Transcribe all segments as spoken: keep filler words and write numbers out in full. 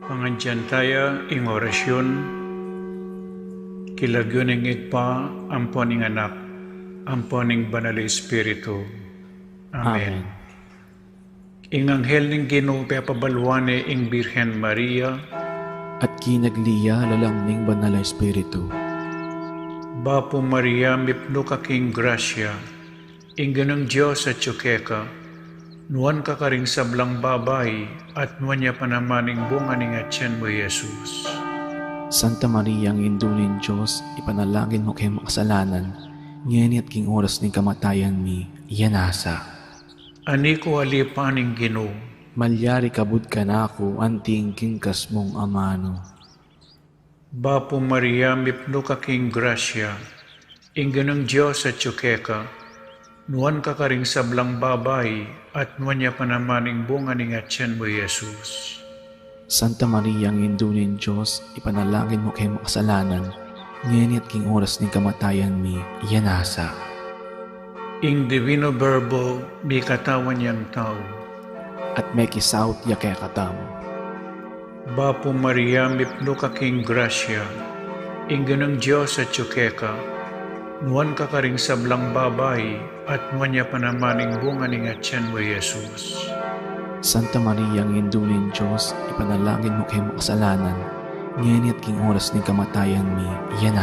Pangadyan taya ing orasyun, king lagyu ning Ibpa, ampo ning Anak, ampo ning Banal a Espiritu. Amen. Amen. Ing anghel ning Ginu pepabaluan ne ing Birhen Maria. At kinagli ya lalam ning Banal a Espiritu. Bapu Maria, mipnu ka king grasya, ing Ginung Dios atyu keka, nuan ka karing sablang babai, at nuan ya pa naman ing bunga ning atyan mu, Jesus. Santa Maria, Indu ning Dios, ipanalangin mu keng makasalanan, ngeni at king oras ning kamatayan mi. Amen. Ani ku alipan ing Ginu. Malyari kabud kanaku anti ing kingkas mung amanu. Bapu Maria, mipnu ka king grasya, ing Ginung Dios atyu keka, nuan ka karing sablang babai, at nuan ya pa naman ing bunga ning atyan mu, Jesus. Santa Maria, Indu ning Dios, ipanalangin mu keng makasalanan, ngeni at king oras ning kamatayan mi. Amen. Ing Divino Verbo mikatawan yang tau. At mekisaut ya kekatamu. Bapu Maria, mipnu ka king grasya, ing Ginung Dios atyu keka, nuan ka karing sablang babai, at nuan ya pa naman ing bunga ning atyan mu, Jesus. Santa Maria, Indu ning Dios, ipanalangin mu keng makasalanan, ngeni at king oras ning kamatayan mi. Amen.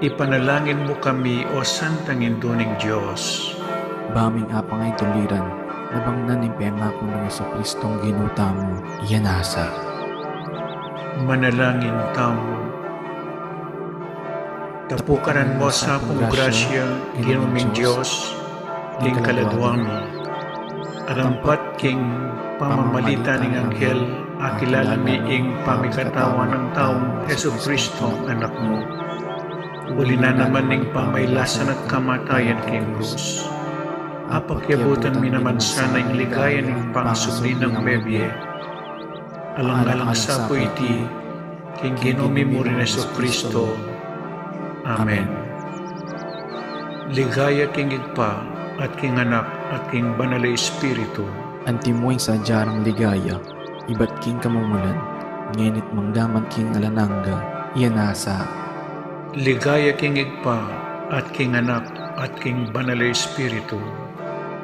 Ipanalangin mu kami, O Santang Indu ning Dios. Ba ming apang a ituliran, nabangnan ning pengaku nang Jesucristong Ginu tamu. Amen. Manalangin tamu. Tapukanan mu sa kung grasya, Ginu ming Dios, ding kaladua mi. Arampat king pamamagitan ning anghel, akilala mi ing pamikatawan nang taung Jesucristo, Anak mu. Uli na naman ning pamailasan at kamatayan king krus, apakyabutan mi naman sana ing ligaya ning pangasubli nang mebie. Alang-alang sa pu iti, king Ginu mi mu ring Jesucristo. Amen. Ligaya king Ibpa, at king Anak, at king Banal a Espiritu. Antimo ing sadya rang ligaya, ibat king kamumulan, ngeni't manggaman king alang angga. Amen. Ligaya king Ibpa, at king Anak, at king Banal a Espiritu.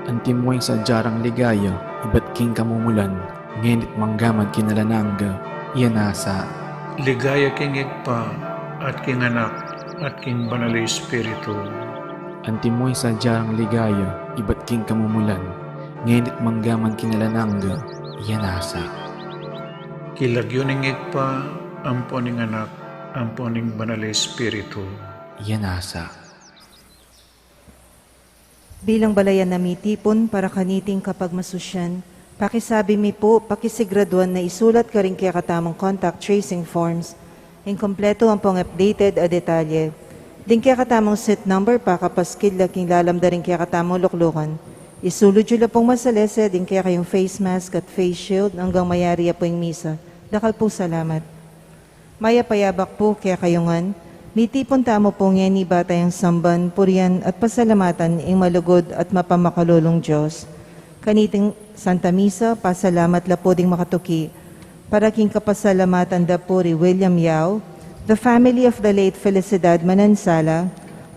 Antimo ing sadya rang ligaya, ibat king kamumulan, ngeni't manggaman king alang angga. Amen. Ligaya king Ibpa, at king Anak, at king Banal a Espiritu. Antimo ing sadya rang ligaya, ibat king kamumulan, ngeni't manggaman king alang angga. Amen. King lagyu ning Ibpa, ampo ning Anak, ampo ning Banal a Espiritu. Amen. Bilang balayan a mitipun para kaniting kapagmasusyan, pakisabi mi pu, pakisiguraduan na isulat karing kekatamung contact tracing forms ing kompletu ampong updated a detalye ding kekatamung seat number pakapaskil la king lalam da ring kekatamung luklukan. Isulud yu la pung masalese ding kekayung face mask at face shield anggang mayari ya pu ing misa. Dakal pung salamat. Mayap a yabak pu kekayu ngan. Mitipun tamu pu ngeni ba tayang samban, purian at pasalamatan ing malugud at mapamakalulung Dios. Kaniting Santa Misa, pasalamat la pu ding makatuki para king kapasalamatan da pu ri William Yao, the family of the late Felicidad Manansala,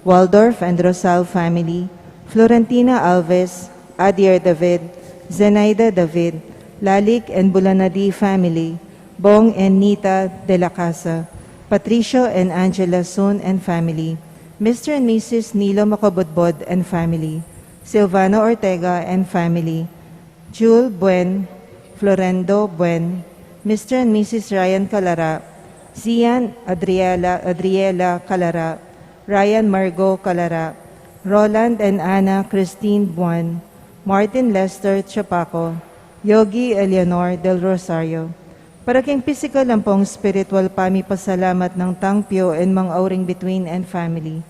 Waldorf and Rosal family, Florentina Alves, Adier David, Zenaida David, Lalic and Bulanadi family, Bong and Nita de la Casa, Patricio and Angela Sun and family, Mister and Missus Nilo Macabudbod and family, Silvano Ortega and family, Jewel Buen, Florendo Buen, Mister and Missus Ryan Calara, Zian Adriela, Adriela Calara, Ryan Margo Calara, Roland and Ana Christine Buan, Martin Lester Chapaco, Yogi Eleanor Del Rosario. Para king pisikal ampong spiritual pamipasalamat nang Tangpio and Mang Auring Bituin and family.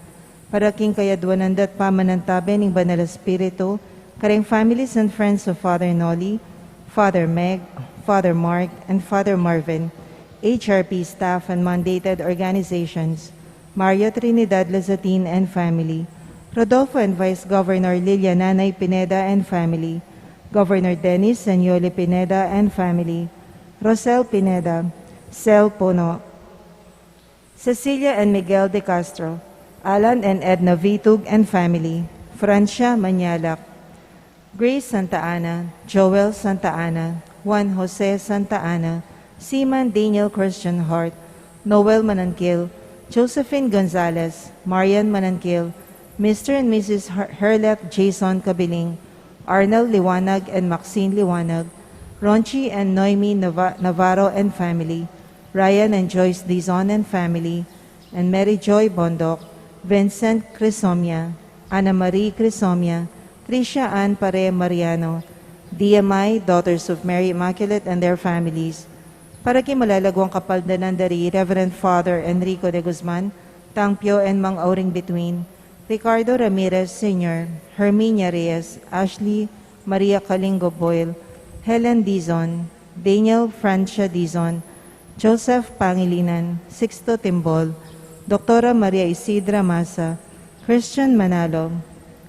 Para king kayadwanan da't pamanantabe ning Banal Espiritu, karing families and friends of Father Noli, Father Meg, Father Mark, and Father Marvin, H R P staff and mandated organizations, Mario Trinidad Lazatin and family, Rodolfo and Vice Governor Lilia Nanay Pineda and family, Governor Dennis and Yoli Pineda and family, Rosel Pineda, Sel Puno, Cecilia and Miguel de Castro, Alan and Edna Vitug and family, Francia Manyalak, Grace Santa Ana, Joel Santa Ana, Juan Jose Santa Ana, Seaman Daniel Christian Hart, Noel Mananquil, Josephine Gonzalez, Marian Mananquil, Mister and Missus Her- Herlet Jason Cabiling, Arnel Liwanag and Maxine Liwanag, Ronchi and Noemi Nava- Navarro and family, Ryan and Joyce Dizon and family, and Mary Joy Bondoc, Vincent Crisomia, Ana Marie Crisomia, Tricia Ann Pare Mariano, D M I, Daughters of Mary Immaculate and their families. Para king malalaguang kapaldanan da ri Reverend Father Enrico de Guzman, Tangpio and Mang Auring Between, Ricardo Ramirez Senior, Herminia Reyes, Ashley Maria Kalingo Boyle, Helen Dizon, Daniel Francia Dizon, Joseph Pangilinan, Sixto Timbol, Doktora Maria Isidra Masa, Christian Manalo.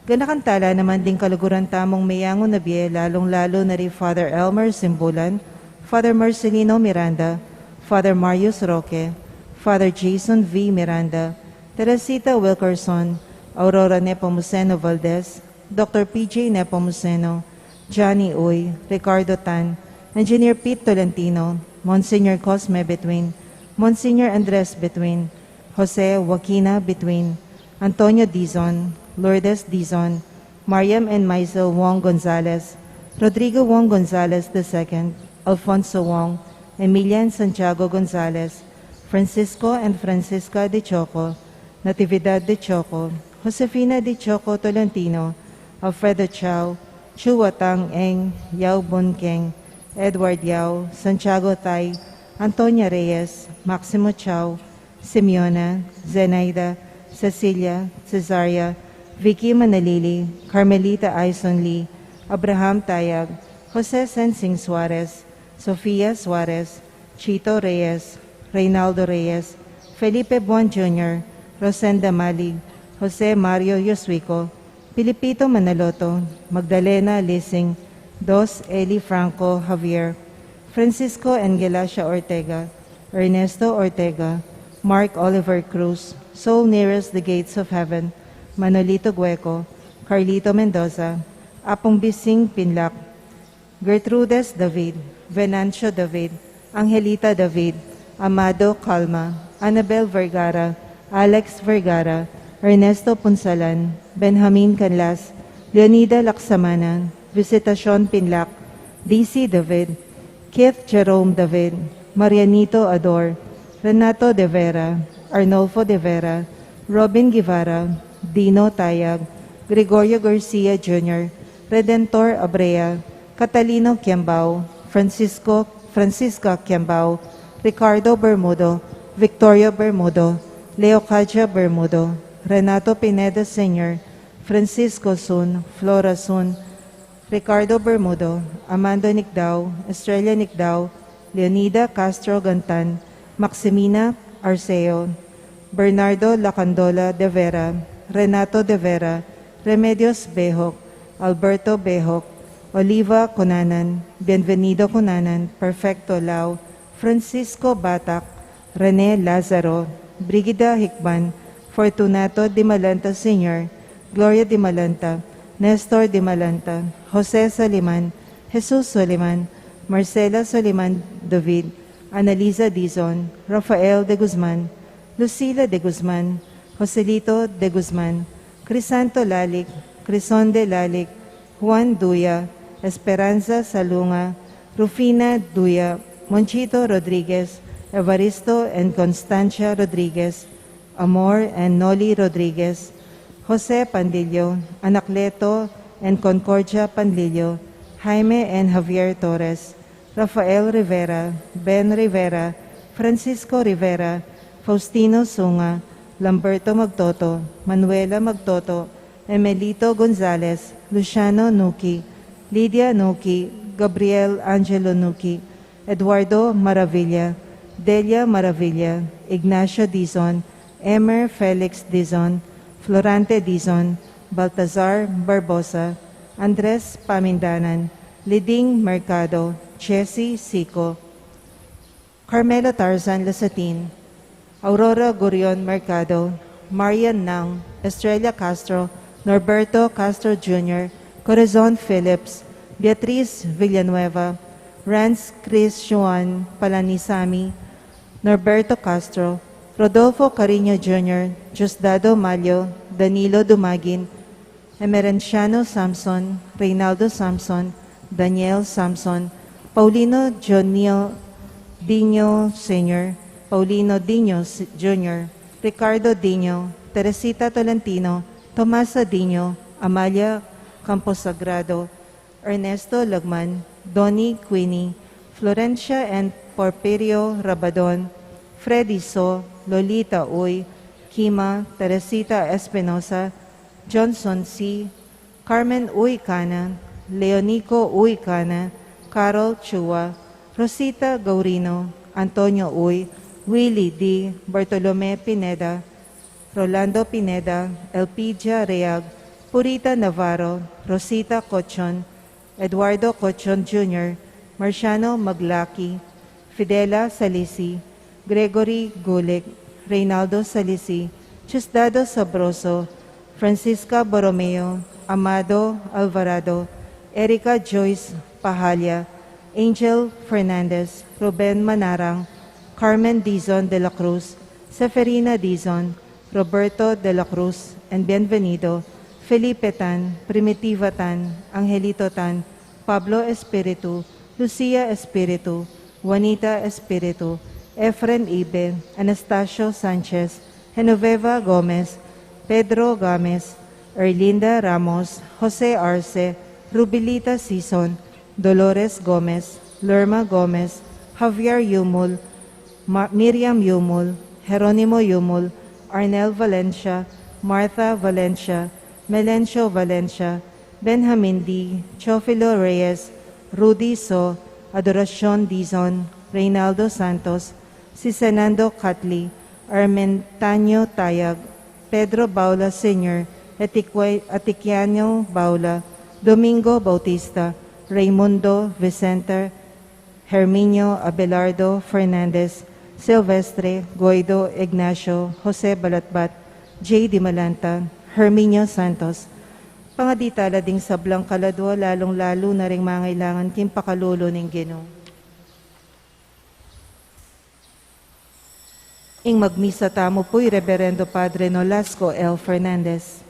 Ganakan tala naman ding kaluguran tamung meyangu na bie, lalung-lalu na ri Father Elmer Simbulan, Father Marcelino Miranda, Father Marius Roque, Father Jason V. Miranda, Teresita Wilkerson, Aurora Nepomuceno Valdez, Doctor P J Nepomuceno, Johnny Uy, Ricardo Tan, Engineer Pete Tolentino, Monsignor Cosme Between, Monsignor Andres Between, Jose Joaquina Between, Antonio Dizon, Lourdes Dizon, Mariam and Maisel Wong Gonzalez, Rodrigo Wong Gonzalez the second, Alfonso Wong, Emilia and Santiago Gonzalez, Francisco and Francisca de Choco, Natividad de Choco, Josefina de Choco Tolentino, Alfredo Chao, Chua Tang Eng, Yao Bun Keng, Edward Yao, Santiago Tai, Antonia Reyes, Maximo Chao, Simeona, Zenaida, Cecilia, Cesaria, Vicky Manalili, Carmelita Aison Lee, Abraham Tayag, Jose Sensing Suarez, Sofia Suarez, Chito Reyes, Reynaldo Reyes, Felipe Buan Junior, Rosenda Malig, Jose Mario Yoswico, Pilipito Manaloto, Magdalena Lising, Dos Eli Franco Javier, Francisco and Gelacia Ortega, Ernesto Ortega, Mark Oliver Cruz, Soul Nearest the Gates of Heaven, Manolito Gueco, Carlito Mendoza, Apung Bising Pinlac, Gertrudes David, Venancio David, Angelita David, Amado Calma, Annabel Vergara, Alex Vergara, Ernesto Punsalan, Benjamin Canlas, Leonida Laksamana, Visitacion Pinlac, D C David, Keith Jerome David, Marianito Ador, Renato de Vera, Arnolfo de Vera, Robin Guevara, Dino Tayag, Gregorio Garcia Junior, Redentor Abrea, Catalino Kiambao, Francisco, Francisca Kiambao, Ricardo Bermudo, Victoria Bermudo, Leocadia Bermudo, Renato Pineda Senior, Francisco Sun, Flora Sun, Ricardo Bermudo, Amando Nicdao, Estrella Nicdao, Leonida Castro Gantan, Maximina Arceo, Bernardo Lacandola de Vera, Renato de Vera, Remedios Behok, Alberto Behok, Oliva Cunanan, Bienvenido Cunanan, Perfecto Lao, Francisco Batak, Rene Lazaro, Brigida Hicban, Fortunato Dimalanta Senior, Gloria Dimalanta, Nestor Dimalanta, Jose Soliman, Jesus Soliman, Marcela Soliman David, Annalisa Dizon, Rafael de Guzman, Lucila de Guzman, Joselito de Guzman, Crisanto Lalic, Crisonde Lalic, Juan Duya, Esperanza Salunga, Rufina Duya, Monchito Rodriguez, Evaristo and Constancia Rodriguez, Amor and Noli Rodriguez, Jose Pandillo, Anacleto and Concordia Pandillo, Jaime and Javier Torres, Rafael Rivera, Ben Rivera, Francisco Rivera, Faustino Sunga, Lamberto Magtoto, Manuela Magtoto, Emelito Gonzalez, Luciano Nuki, Lydia Nuki, Gabriel Angelo Nuki, Eduardo Maravilla, Delia Maravilla, Ignacio Dizon, Emer Felix Dizon, Florante Dizon, Baltazar Barbosa, Andres Pamindanan, Liding Mercado, Chessy Sico, Carmelo Tarzan Lasatin, Aurora Gurion Mercado, Marian Nang, Estrella Castro, Norberto Castro Junior, Corazon Phillips, Beatriz Villanueva, Rans Chris Juan Palanisami, Norberto Castro, Rodolfo Cariño Junior, Diosdado Mallo, Danilo Dumagin, Emerenciano Samson, Reynaldo Samson, Daniel Samson, Paulino Jonio Dino Senior, Paulino Dino S-, Junior, Ricardo Dino, Teresita Tolentino, Tomasa Dino, Amalia Camposagrado, Ernesto Lagman, Donnie Queenie, Florencia and Porfirio Rabadon, Freddy So, Lolita Uy, Kima, Teresita Espinosa, Johnson C, Carmen Uy Cana, Leonico Uy Cana, Carol Chua, Rosita Gaurino, Antonio Uy, Willie D, Bartolome Pineda, Rolando Pineda, Elpidia Reag, Purita Navarro, Rosita Cochon, Eduardo Cochon Junior, Marciano Maglaki, Fidela Salisi, Gregory Gulic, Reynaldo Salisi, Diosdado Sabroso, Francisca Borromeo, Amado Alvarado, Erica Joyce Pahalia, Angel Fernandez, Ruben Manarang, Carmen Dizon de la Cruz, Seferina Dizon, Roberto de la Cruz and Bienvenido, Felipe Tan, Primitiva Tan, Angelito Tan, Pablo Espiritu, Lucia Espiritu, Juanita Espiritu, Efren Ibe, Anastasio Sanchez, Genoveva Gomez, Pedro Gomez, Erlinda Ramos, Jose Arce, Rubilita Sison, Dolores Gomez, Lerma Gomez, Javier Yumul, Ma-, Miriam Yumul, Jeronimo Yumul, Arnel Valencia, Martha Valencia, Melencio Valencia, Benjamin D, Teofilo Reyes, Rudy So, Adoracion Dizon, Reynaldo Santos, Sisenando Catli, Armentanio Tayag, Pedro Baula Senior, Etiquia-, Etiquiano Baula, Domingo Bautista, Raymundo Vicente, Herminio Abelardo Fernandez, Silvestre, Guido, Ignacio, Jose Balatbat, J D Malanta, Herminio Santos. Pangaditala ding sablang kaladua, lalung-lalu na ring mangailangan king pakalulu ning Ginu. Ing magmisa tamu pu i Reberendo Padre Nolasco L Fernandez.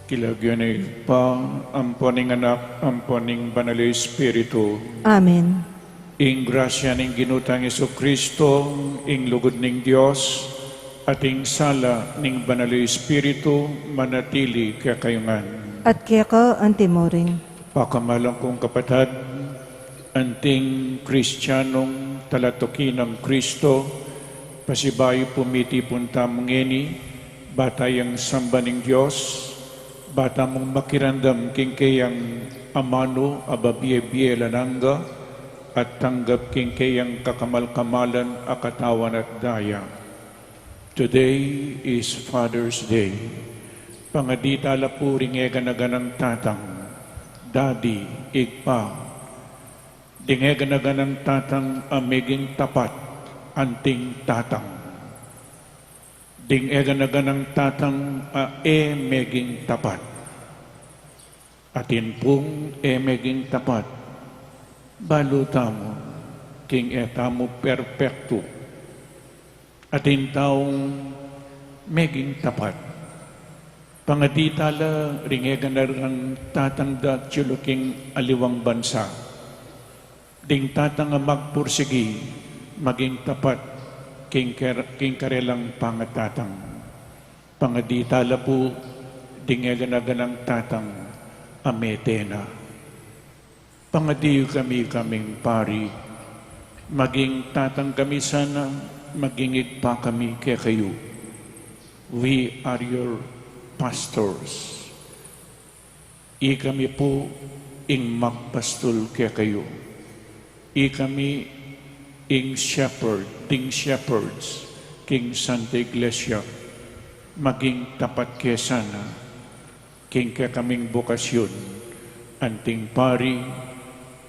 King lagyu ning Ibpa, ampo ning Anak, ampo ning Banal a Espiritu. Amen. Ing grasya ning Ginu tang Jesucristo, ing lugud ning Dios, at ing sala ning Banal a Espiritu, manatili kekayu ngan. At keka antimurin. Pakamalan kung kapatad, anting Kristianong talatuki nang Kristo, pasibayu pu mitipun tamu ngeni, ba tayang samba ning Dios, ba tamung makiramdam king keyang amanu a bibie-bie alang angga, at tanggap king keyang kakamal-kamalan a katawan at daya. Today is Father's Day. Pangadi tala pu ring eganaganang tatang, daddy, ibpa. Ding eganaganang tatang a meging tapat, anting tatang. Ding eganaganang tatang a e meging tapat. Atin pung e meging tapat, balu tamu king e tamu perpektu. Atin taung meging tapat. Pangadi tala ring eganaganang tatang datyu king aliwang bansa. Ding tatang a magpursigi, maging tapat king ker-, king karelang pangatatang. Pangadi tala pu ding eganaganang tatang a mete na. Pangadi yu kami, kaming pari, maging tatang kami sana, maging ibpa kami kekayu. We are your pastors. Ikami pu ing magpastul kekayu. Ikami ing shepherd, ding shepherds king Santa Iglesia, maging tapat ke sana king kekaming bokasyun, anting pari,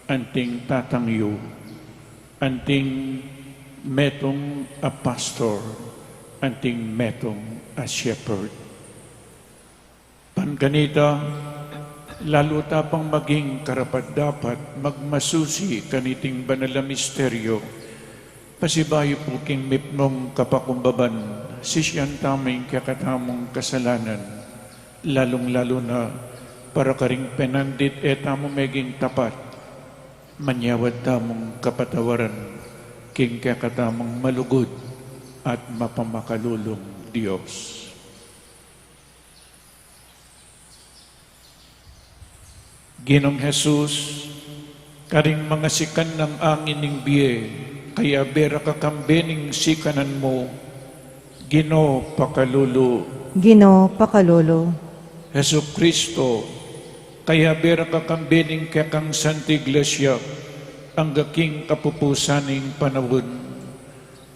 anting tatang yu, anting metung a pastor, anting metung a shepherd. Ban kanita, lalu ta pang maging karapat-dapat magmasusi kaniting banal a misteryo, pasibayu pu king mipnung kapakumbaban, sisian tamu ing kekatamung kasalanan, lalung-lalu na para karing penandit e tamu meging tapat, manyawad tamung kapatawaran king kekatamung malugud at mapamakalulung Dios. Ginung Jesus, karing mangasikan nang angin ning bie, kayabe ra ka kambe ning sikanan mu, Ginu pakalulu. Ginu pakalulu. Jesucristo, kayabe ra ka kambe ning kekang Santa Iglesia, angga king kapupusan ning panaun.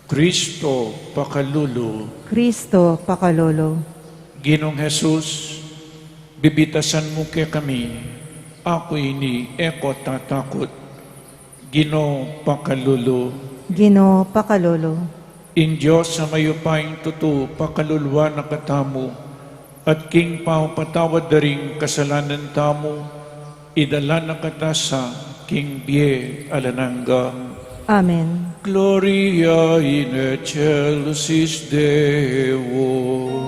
Cristo pakalulu. Cristo pakalulu. Ginung Jesus, bibitasan mu kekami, aku ini, e ko tatakut. Ginu pakalulu. Ginu pakalulu. Ing Dios a mayupayang tutu pakaluluan na katamu, at king pamapatawad da ring kasalanan tamu, idala na kata sa king bie alang angga. Amen. Gloria in excelsis Deo.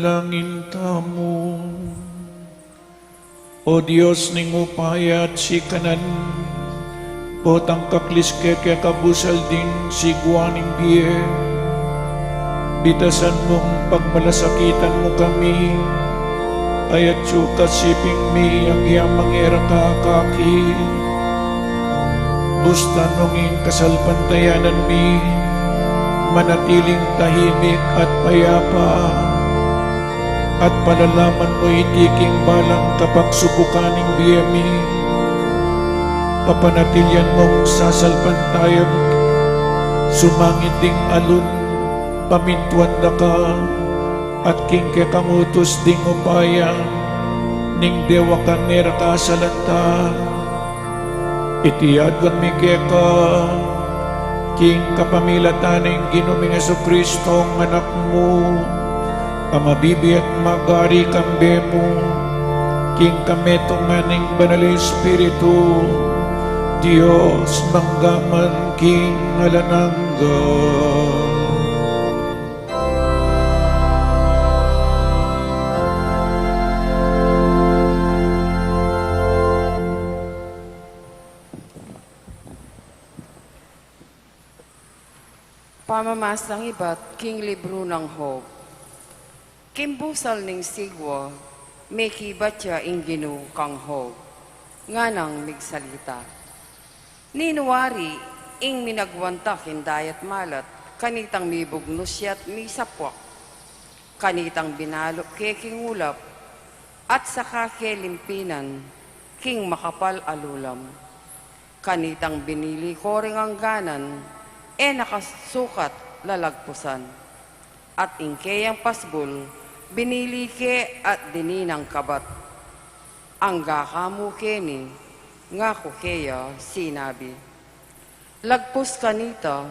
Langin tamu. O Dios ning upaya at sikanan, potang kaklis ke kekabusal ding sigwa ning bie, bitasan mung pagmalasakitan mu kami, kayatsu ka siping mi agyang mangera ka kaki. Busta nung ing kasalpantayanan mi manatiling tahimik at payapa, at palalaman mu iti king balang kapagsubukan ning bie mi, papanatilian mung sasalpantaya sumangit ding alun, pamintuan da ka, at king kekang utus ding upaya ning dewakan ne ra kasalan ta. Iti aduan mi keka king kapamilatan ning Ginu ming Jesucristo, Anak mu, a mabibie at magari kambe mu, king kametungan ning Banal Espiritu, Dios, mangga man king alang angga. Pamamasang ibat king libru nang Job. King busal ning sigwa, mekibat ya ing Ginu kang Job, nganang migsalita. Ninu wari ing minagwanta king dayat malat, kanitang mibugnus ya't misapwak, kanitang binalu ke king ulap, at saka ke limpinan king makapal a lulam? Kanitang binili ko ring angganan, e na ka sukat lalagpusan, at ing keyang pasbul binili ke at dinan nang kabat. Angga ka mu keni, ngaku ke ya sinabi, lagpus kanita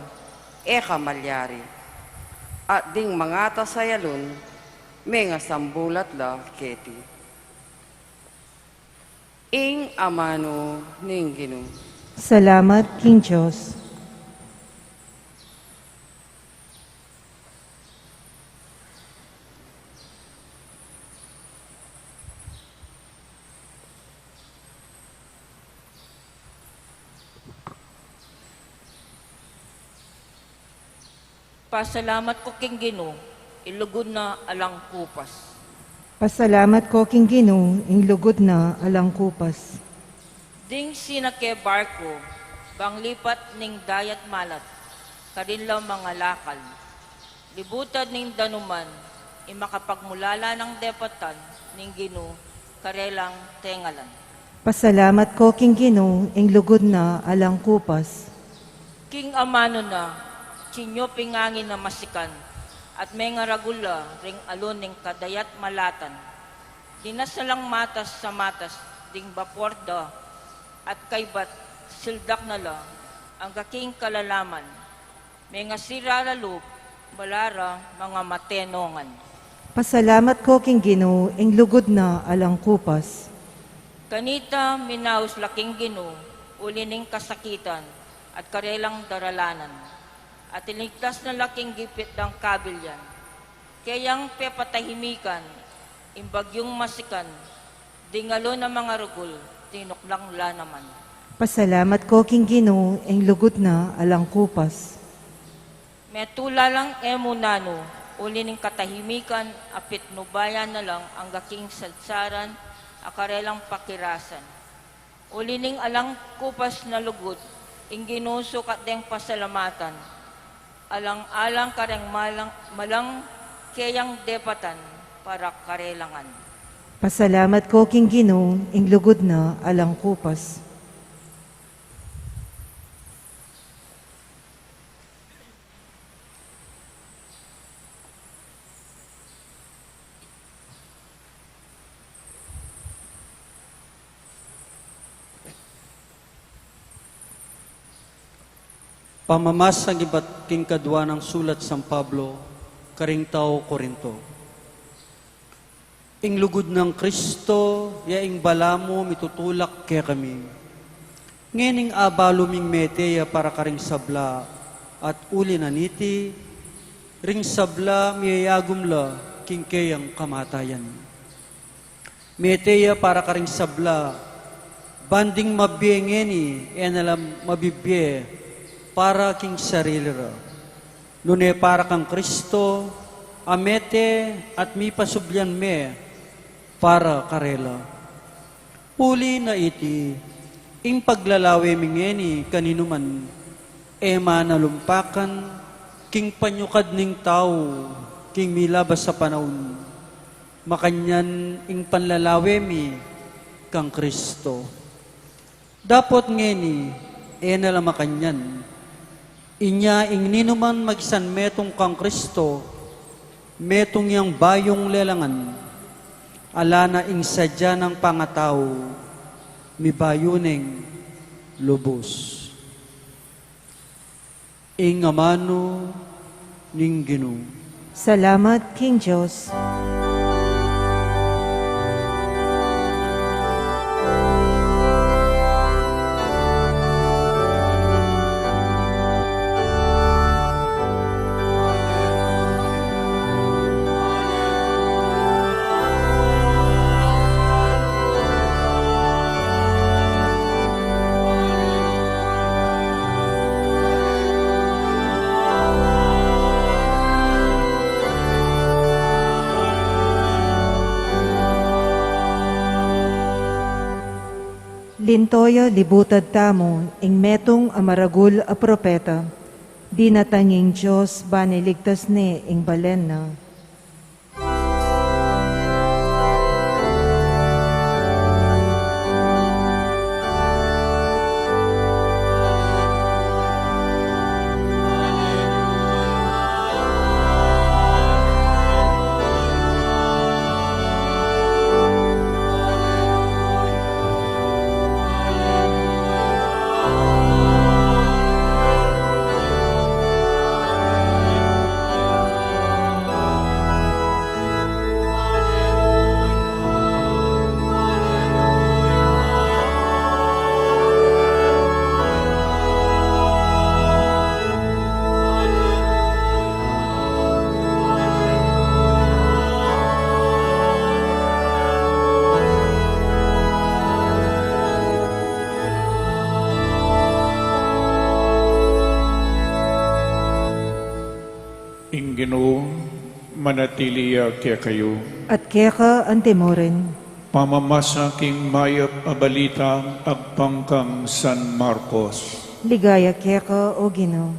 e ka malyari, at ding mangatas a alun mengasambulat la keti. Ing amanu ning Ginu. Salamat king Dios. Pasalamat ku king Ginu, ing lugud na alang kupas. Pasalamat ku king Ginu, ing lugud na alang kupas. Ding sinake barku, bang lipat ning dayat malat, karin la mangalakal. Libutad ning danuman, ing makapagmulala nang depatan ning Ginu, karelang tengalan. Pasalamat ku king Ginu, ing lugud na alang kupas. King amanu na, tsinyup ing angin a masikan, at mengaragul la ring alun ning kadayat malatan. Dinas na lang matas a matas ding bapor da, at kaybat sildak na la angga king kalalaman. Mengasira la lub, bala ra mangamatenongan. Pasalamat ku king Ginu, ing lugud na alang kupas. Kanita minaus la king Ginu, uli ning kasakitan, at karelang daralanan. At iligtas na la king gipit dang kabilyan. Keyang pepatahimikan ing bagyung masikan, ding alun a mangaragul, tinuklang la naman. Pasalamat ku king Ginu, ing lugud na alang kupas. Metula lang e mu nanu, uli ning katahimikan a pitnubayan na lang angga king sadsaran a karelang pakirasan. Uli ning alang kupas na lugud, ing Ginu sukat deng pasalamatan, alang-alang kareng malang, malang keyang depatan para karelangan. Pasalamat ku king Ginu, ing lugud na alang kupas. Pamamasa ibat king kadua nang sulat San Pablo karing tau Corinto. Ing lugud nang Kristo, ya ing balamu mitutulak kekami. Ngening abalu ming mete ya para karing sabla, at uli na niti, ring sabla miyayagum la king keyang kamatayan. Mete ya para karing sabla, ban ding mabie ngeni, e na la mabibie para king sarili ra, nune para kang Kristo, a mete at mipasublian me para karela. Uli na iti, ing paglalawe mi ngeni kaninuman, e manalumpakan king panyukad ning tau king milabas a panaun. Makanyan ing panlalawe mi kang Kristo. Dapot ngeni, e na la makanyan. Inya ing ninuman magsanmetung kang Kristo, metung yang bayung lelangan, ala na ing sadya nang pangatau, mibayu neng lubus. Ing amanu ning Ginu. Salamat king Dios. Linto ya libutad tamu ing metung a maragul a propeta. Dinatang ing Dios ban iligtas ne ing balen na. Ing Ginu manatili ya kekayu. At keka antimurin. Pamamasa king mayap a balita agpang kang San Marcos. Ligaya keka, O Ginu.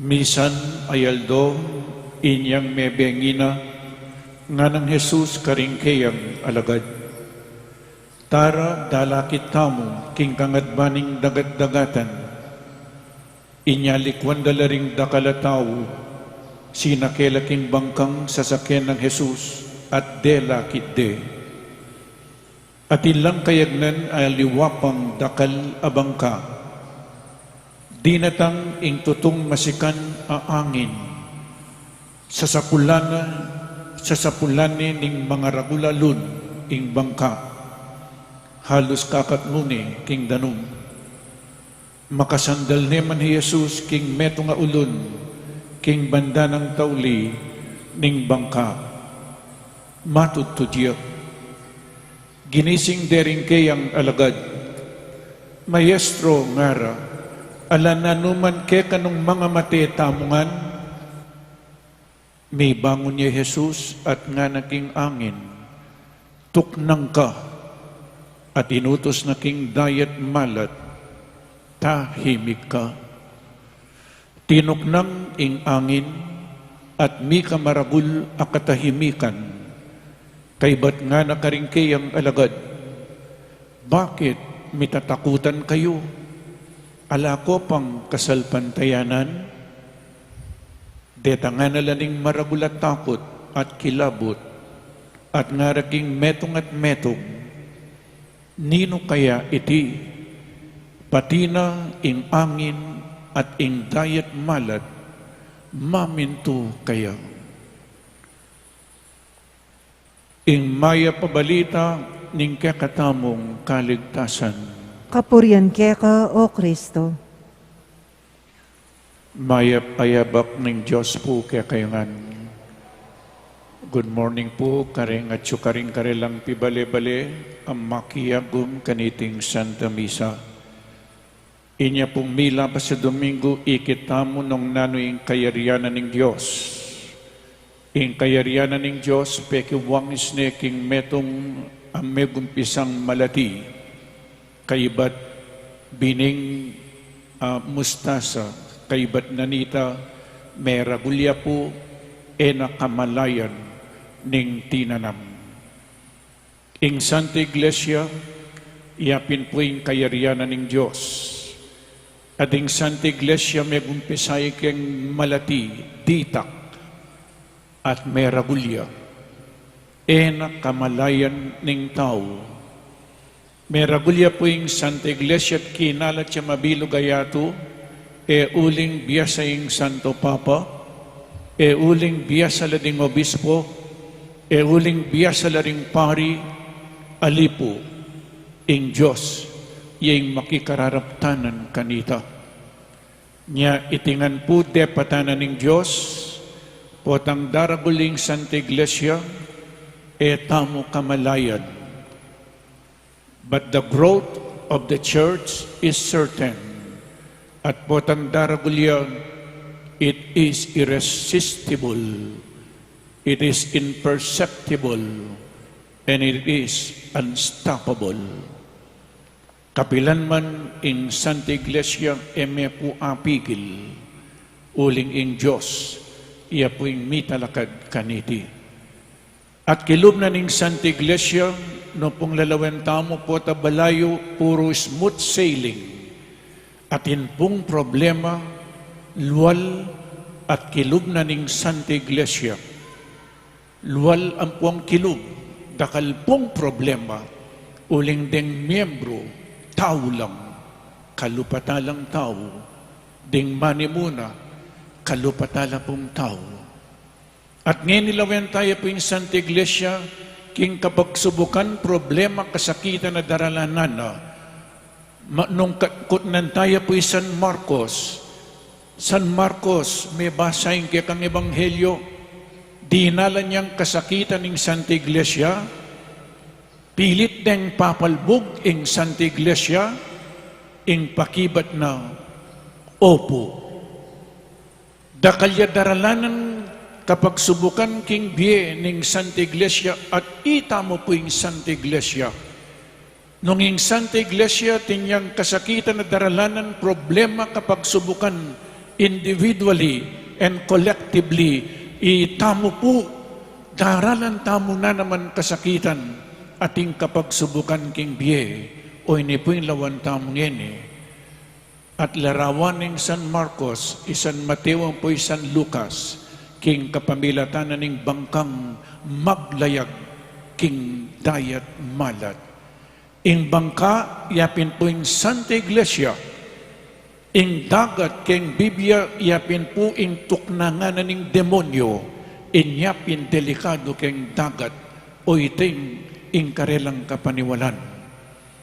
Misan a aldo, inyang mebie ngana, nganang Jesus karing keyang alagad, "Tara, dalakit tamu king kangadban ning dagat-dagatan." Inya likuan da la ring dakal a tau, sinake la king bangkang sasakyan nang Jesus, at delakit de. Atin lang kayagnan a aliwa pang dakal a bangka. Dinatang ing tutung masikan a angin. Sasapulan na, sasapulan ne ning mangaragul a alun ing bangka. Halus kakatmu ne king danum. Makasandal ne man i Jesus king metung a ulun, king banda nang tauli ning bangka. Matudtud ya. Ginising de ring keyang alagad. "Maestro," ngara, "ala na nu man keka nung mangamate tamu ngan?" Mibangun ya i Jesus at ngana king angin, "Tuknang ka," at inutus na king dayat malat, "Tahimik ka." Tinuknang ing angin at mika maragul a katahimikan. Kaybat ngana karing keyang alagad, "Bakit mitatakutan kayu? Ala ko pang kasalpantayanan?" Detang na la ning maragul a takut at kilabut, at ngara king metung at metung, "Ninu kaya iti? Pati na ing angin at ing dayat malat mamintu kaya." Ing mayap a balita ning kekatamung kaligtasan. Kapurian keka, O Kristo. Mayap a yabak ning Dios pu kekayu ngan. Good morning pu karing atyu karing karelang pibale-bale a makiagum kaniting Santa Misa. Inya pung milabas a Domingo, ikit tamu nung nanu ing kayarian na ning Dios. Ing kayarian na ning Dios, pekiwangis ne king metung a megumpisang malati, kaibat bining a mustasa, kaibat na nita, meragul ya pu, e na kamalayan ning tinanam. Ing Santa Iglesia, iya pin pu ing kayarian na ning Dios. At ing Santa Iglesia, megumpisa ya keng malati, ditak, at meragul ya. E na kamalayan ning tau. Meragul ya pu ing Santa Iglesia at kinalat ya mabilug a yatu, e uling biasa ing Santo Papa, e uling biasa la ding obispo, e uling biasa la ring pari, ali pu, ing Dios, ya ing makikararaptanan kanita. Nya iti ngan pu depatan na ning Dios, potang daragul ing Santa Iglesia, e tamu kamalayan. But the growth of the church is certain. At potang daragul ya, it is irresistible, it is imperceptible, and it is unstoppable. Kapilan man ing Santa Iglesia e me pu apigil, uling ing Dios, iya pu ing mitalakad kaniti. At kilub na ning Santa Iglesia, nung pung lalawen tamu pota balayu puru smooth sailing. Atin pung problema, lual at kilub na ning Santa Iglesia. Lual ampong kilub, dakal pung problema, uling deng miyembru, tau lang, kalupatan lang tau, ding manimuna, kalupatan la pung tau. At ngeni lawen taya pu ing Santa Iglesia, king kapagsubukan, problema, kasakitan a daralanan na. Ma-, nung ka-, kutnan taya pu i San Marcos. San Marcos, mebasa ing kekang ebanghelyo, dinalan yang kasakitan ing Santa Iglesia, pilit deng papalbug ing Santa Iglesia, ing pakibat na, opu. Dakal ya daralanan kapagsubukan king bie ning Santa Iglesia at itamu pu ing Santa Iglesia. Nung ing Santa Iglesia atin yang kasakitan a daralanan problema kapagsubukan individually and collectively, itamu pu daralan tamu na naman kasakitan atin kapagsubukan king bie. O ini pu ing lawan tamu ngeni. At larawan ning San Marcos, i San Mateo, ampo i San Lucas, king kapamilatan na ning bangkang maglayag king dayat malat. Ing bangka, iya pin pu ing Santa Iglesia. Ing dagat keng Biblia, iya pin pu ing tuknangan na ning demonyo. Inya pin delikadu keng dagat, o iting ing karelang kapaniwalan.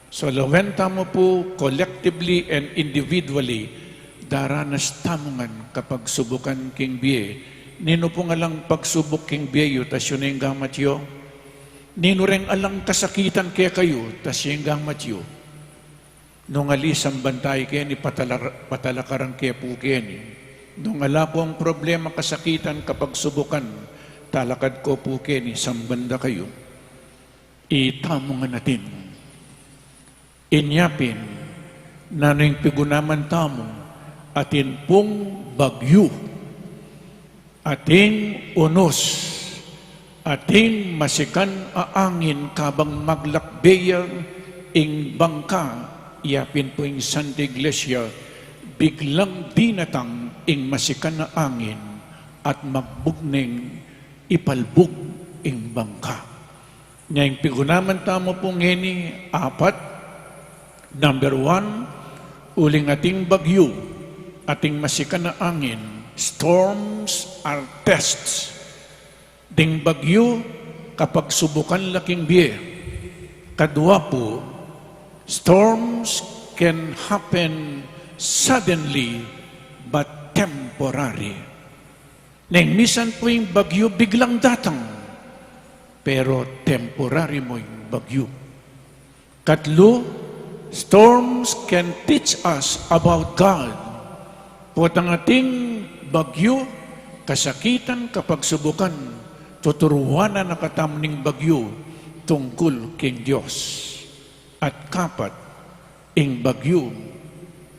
So, lawen tamu pu, collectively and individually, daranas tamu ngan kapagsubukan king bie. Ninu pung alang pagsubuk king bie yu, tas yu ning gamat yu? Ninu reng alang kasakitan kekayu, tas yu ning gamat yu? Nung ali samban tayu keni, patala-, patalakaran ke pu keni. Nung ala pung problema, kasakitan, kapagsubukan, talakad ko pu keni, samban da kayu. Itamu ngan atin. Inya pin, nanu ing pigunaman tamu, atin pung bagyu, ating unus, ating masikan a angin kabang maglakbe ya ing bangka, iya pin pu ing Santa Iglesia, biglang dinatang ing masikan a angin at magbug neng ipalbug ing bangka. Nya ing pigunaman tamu pu ngeni apat, number one, uling ating bagyu, ating masikan a angin, storms are tests. Ding bagyu, kapagsubukan la king bie. Kadua pu, storms can happen suddenly but temporary. Neng misan pu ing bagyu biglang datang, pero temporary mu ing bagyu. Katlu, storms can teach us about God. Potang ating bagyu, kasakitan, kapagsubukan, tuturuan na katamu ning bagyu tungkul king Dios. At kapat, ing bagyu,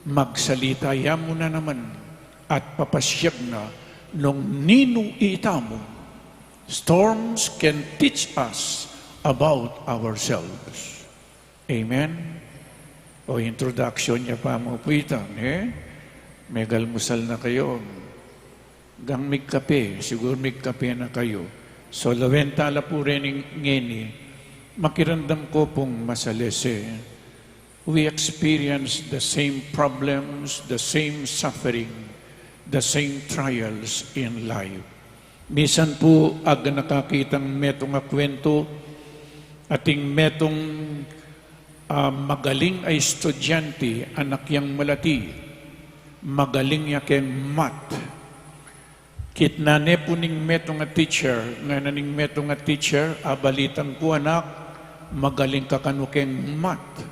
magsalita ya mu na naman at papasyag na nung ninu itamu. Storms can teach us about ourselves. Amen? O introduction ya pa mu pu ita, eh? Megalmusal na kayu. Gang migkape, siguru migkape na kayu. So, lawen tala pu reni ngeni, makiramdam ku pung masalese. We experience the same problems, the same suffering, the same trials in life. Misan pu, aga na kakitang metung a kwentu, ating metung, ah, magaling a estudyante, anak yang malati, magaling ya keng math. Kitnan ne pu ning metung a teacher, ngana ning metung a teacher, "A, balitan ku, anak, magaling ka kanu keng math.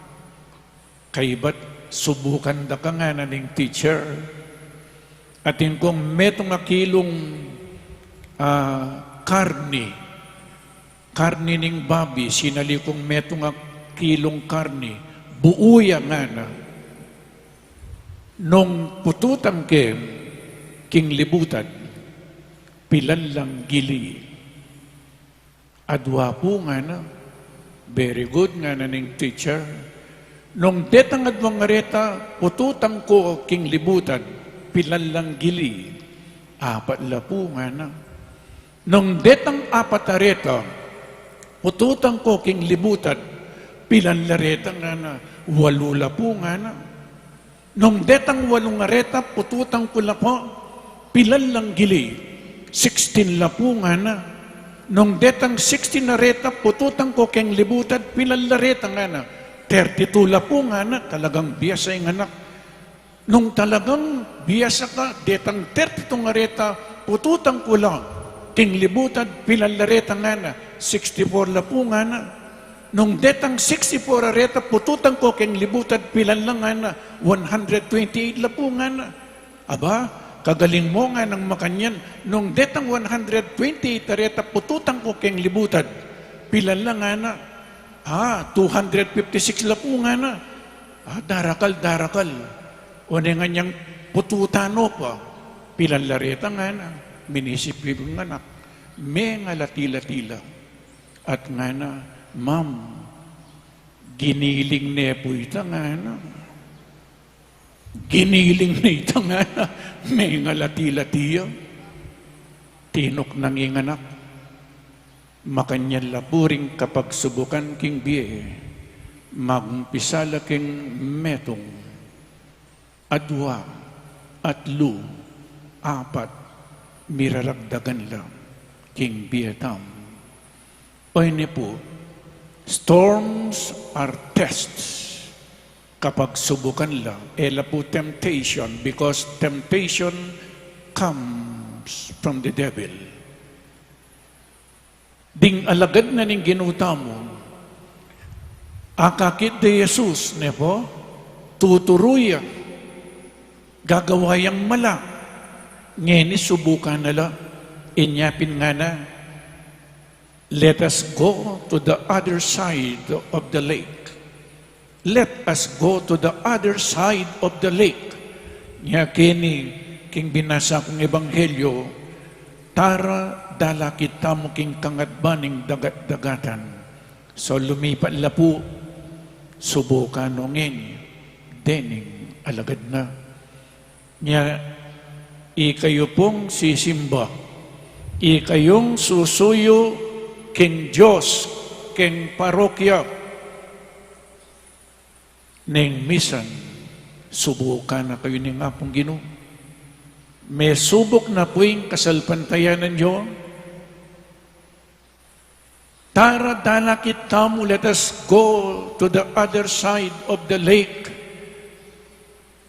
Kaybat subukan da ka," ngana ning teacher. Atin kung metung a kilung, ah, karni, karni ning babi, sinali kung metung a kilung karni, buu ya, ngana. Nung pututan ke king libutan, pilan lang gili. Adua pu, ngana. Very good, ngana ning teacher. Nung detang adwang areta, pututan ku king libutan, pilan lang gili. Apat la pu, ngana. Nung detang apat areta, pututan ku king libutan, pilan la reta, ngana. Walu la pu, ngana. Nung detang walung areta, pututan ku la pu, pilan lang gili. Sixteen la pu, ngana. Nung detang sixteen areta, pututan ku king libutan, pilan la reta, ngana. Thirty-two la pu, ngana. Talagang biasa ing anak. Nung talagang biasa ka, detang thirty-two areta, pututan ku la king libutan, pilan la reta, ngana. Sixty-four la pu, ngana. Nung detang sixty-four areta, pututan ku king libutan, pilan la, ngana. One hundred twenty-eight la pu, ngana. Aba, kagaling mu, nganang makanyan. Nung detang one hundred twenty-eight areta, pututan ku king libutan, pilan la, ngana. Ah, two hundred fifty-six la pu, ngana. Ah, darakal, darakal. O, ne ngan yang pututan no pa, pilan la reta, ngana. Minisip ing anak, mengalati-lati la. At ngana, "Ma'am, giniling ne pu ita," ngana. "Giniling ne ita," ngana. Mengalati-lati ya. Tinuknang ing anak, makanyan la pu ring kapagsubukan king bie. Magumpisa la king metung, adua, atlu, apat, miraragdagan la king bie tamu. Oyni pu, storms are tests. Kapagsubukan la, e la pu temptation, because temptation comes from the devil. Ding alagad na ning Ginu tamu, akakit de Jesus, ne pu, tuturu ya, gagawa yang mala, ngeni subukan na la, inya pin ngana, "Let us go to the other side of the lake." Let us go to the other side of the lake. Nya keni king binasa kung ebanghelyo, tara dalakit tamu king kangatban ning dagat-dagatan. So lumipat la pu, subukan no ngeni dening alagad na. Nya, ikayu pung sisimba, ikayung susuyu king Dios, king parokya, neng misan subukan na kayu ning Apung Ginu. Mesubuk na pu ing kasalpantayanan yu. Tara, dalakit tamu, let us go to the other side of the lake.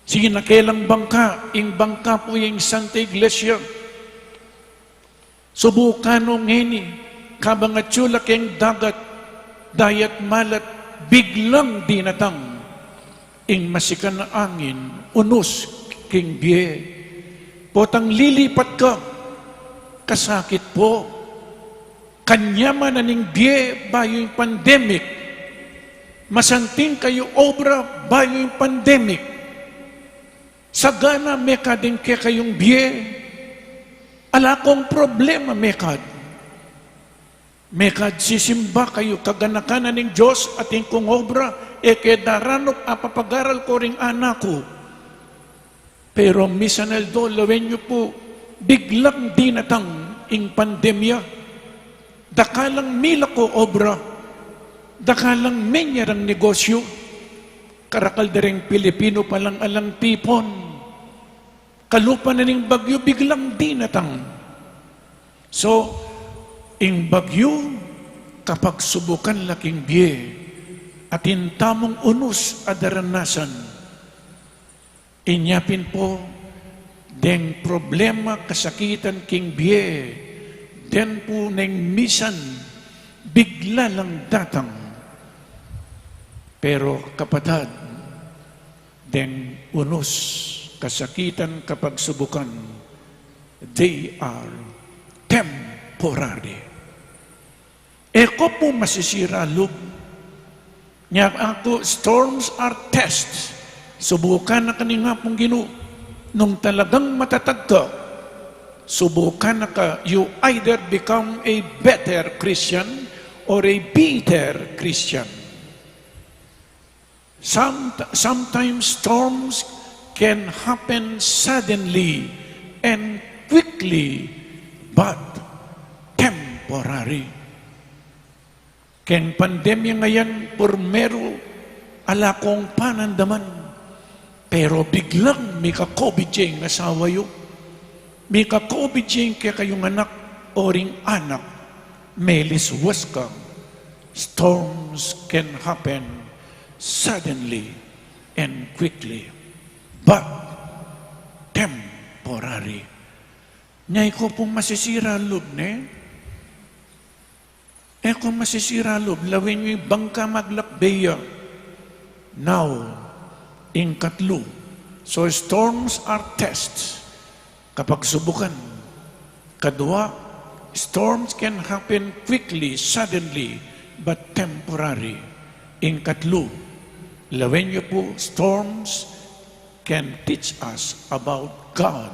Sige na, kelang bangka, ing bangka pu ya ing Santa Iglesia. Subukan no ngeni, kabang atyu la keng dagat, dayat malat, biglang dinatang ing masikan a angin, unus king bie. Potang lilipat ka, kasakit pu. Kanyamanan ing bie bayu ing pandemic. Masanting kayu obra bayu ing pandemic. Sagana mekad ing kekayung bie. Ala kung problema mekad. Mekad sisimba kayu, kaganakan na ning Dios, atin kung obra, e ke daranup apapagaral ko ring anak ku. Pero misan aldo, lawen yu pu, biglang dinatang ing pandemya. Dakal lang milako obra, dakal lang menyarang negosyu. Karakal da ring Pilipinu palang alang tipun. Kalupa na ning bagyu, biglang dinatang. So, ing bagyu, kapagsubukan la king bie, atin tamung unus a daranasan. Inya pin pu, deng problema, kasakitan king bie, den pu neng misan bigla lang datang. Pero kapatad, deng unus, kasakitan, kapagsubukan, they are temporary. E ko pu masisira lub. Nya aku, storms are tests. Subukan na ka ning Apung Ginu. Nung talagang matatag ka, subukan na ka, you either become a better Christian or a bitter Christian. Some, sometimes storms can happen suddenly and quickly, but temporary. Keng pandemya ngayan, purmeru, ala kong panandaman. Pero biglang mika-COVID ya ing asawa yu. Mika-COVID ya ing kekayung anak o ring anak. Meliswas ka. Storms can happen suddenly and quickly, but temporary. Nya e ko pu masisira lub, ne? E ko masisira lub, lawen yu ing bangka maglakbe ya. Now, ing katlu. So, storms are tests. Kapagsubukan. Kadua, storms can happen quickly, suddenly, but temporary. Ing katlu, lawen yu pu, storms can teach us about God,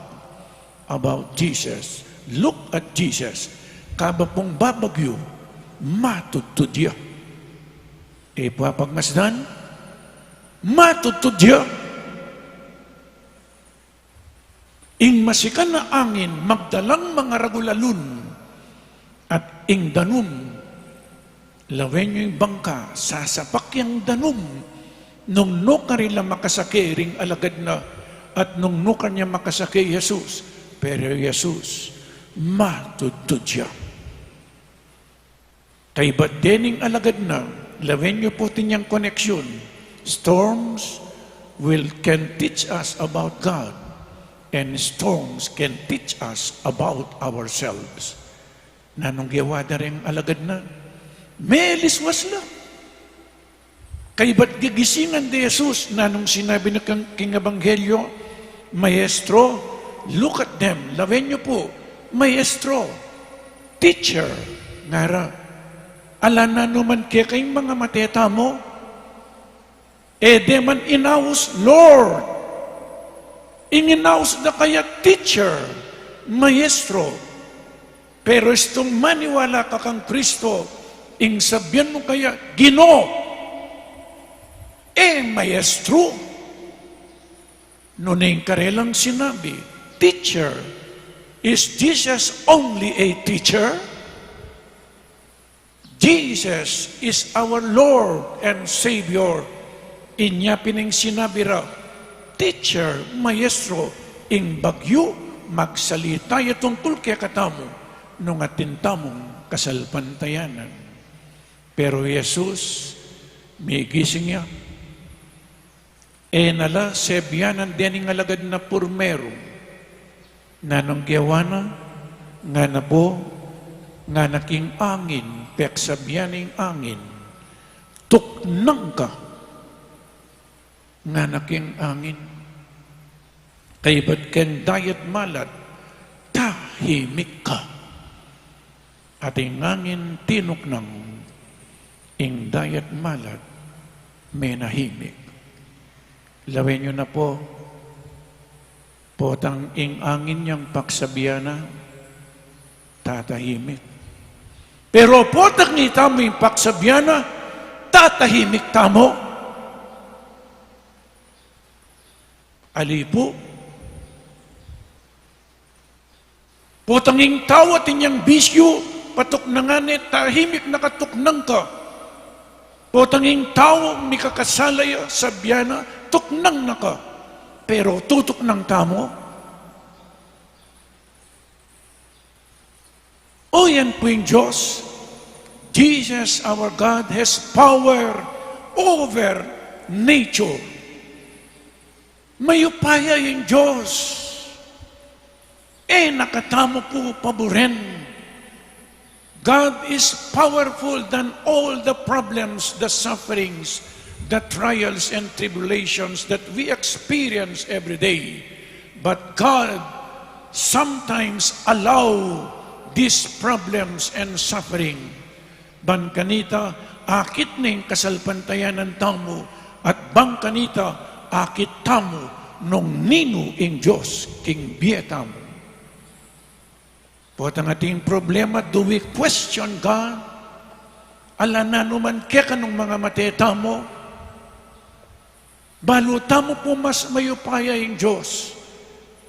about Jesus. Look at Jesus. Kaba pung babagyu, matudtud ya. E pu apagmasdan, matudtud ya. Ing masikan a angin, magdalang mangaragul a lun, at ing danum, lawen yu ing bangka, sasapak yang danum, nung nukar ila makasake ring alagad na, at nung nukar ya makasake i Jesus, pero i Jesus, matudtud ya. Kaybat dening alagad na, lawen yu pu atin yang koneksyon. Storms will, can teach us about God, and storms can teach us about ourselves. Nanung gewa da reng alagad na? Meliswas la. Kaybat gigisingan de Jesus, nanung sinabi na king, king ebanghelyo, "Maestro, look at them." Lawen yu pu, "Maestro, teacher," ngara. Ala na naman keka ing mangamate tamu, e de man inaus, "Lord." Ing inaus da kaya, "Teacher, Maestro." Pero istung maniwala ka kang Kristo, ing sabian mu kaya, "Ginu, e Maestro." Nune ing karelang sinabi, "Teacher, is Jesus only a teacher?" Jesus is our Lord and Savior. Inya pin ing sinabi ra, "Teacher, Maestro, ing bagyu, magsalita ya tungkul kekatamu, nung atin tamung kasalpantayanan." Pero Jesus, migising ya. E na la sebianan dening alagad na purmeru. Nanung gewa na? Ngana pu, ngana king angin, peksabian ing angin, "Tuknang ka." Ngana king angin, kaybat keng dayat malat, "Tahimik ka." At ing angin tinuknang, ing dayat malat menahimik. Lawen yu na pu, potang ing angin yang paksabian na, tatahimik. Pero potang itamu ing paksabian na, tatahimik tamu. Ali pu. Potang ing tau atin yang bisyu, patuknangan ne, "Tahimik na ka, tuknang ka." Potang ing tau mikakasala ya, sabian na, "Tuknang na ka." Pero tutuknang tamu? O yan pu ing Dios. Jesus, our God, has power over nature. Mayupaya ing Dios. E na katamu pu paburen. God is powerful than all the problems, the sufferings, the trials and tribulations that we experience every day. But God sometimes allow these problems and suffering. Ban kanita, akit na ing kasalpantayanan tamu, at ban kanita, akit tamu nung ninu ing Dios king bie tamu. Potang atin problema, do we question God? Ala na nu man keka nung mangamate tamu? Balu tamu pu mas mayupaya ing Dios.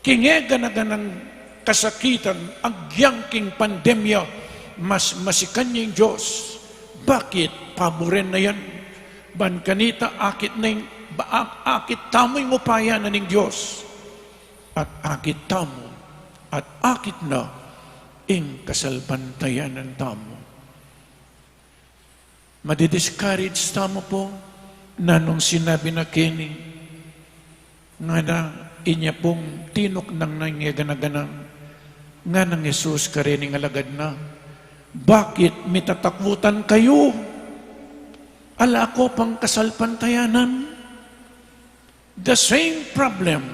King e gana-ganang kasakitan, agyang king pandemya, mas masikan ya ing Dios. Bakit? Paburen na yan. Ban kanita, akit na ing, ba-, ak-, akit tamu ing upaya na ning Dios. At akit tamu, at akit na ing kasalpantayanan tamu. Madi-discourage tamu pu, nanung sinabi na keni, ngana, inya pung tinuknang na ing e gana-ganang, nganang Jesus kareng alagad na, "Bakit mitatakutan kayu? Ala ko pang kasalpantayanan?" The same problem,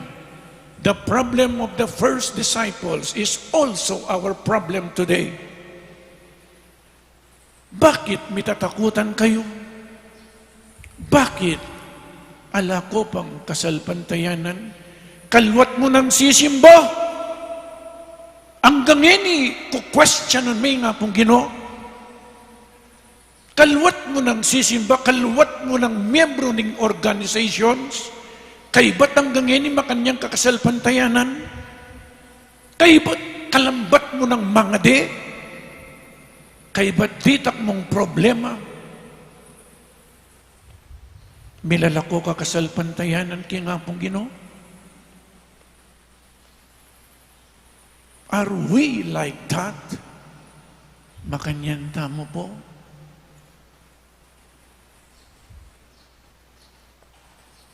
the problem of the first disciples is also our problem today. Bakit mitatakutan kayu? Bakit? Ala ko pang kasalpantayanan? Kaluat mu nang sisimba? Anggang ngeni, kukwestiyonan me ing Apung Ginu? Kaluat mu nang sisimba, kaluat mu nang miyembru ning organizations, kaybat anggang ngeni makanyan ka kasalpantayanan? Kaybat kalambat mu nang mangadi? Kaybat ditak mung problema, milalako ka kasalpantayanan king Apung Ginu? Are we like that? Makanyan tamu pu?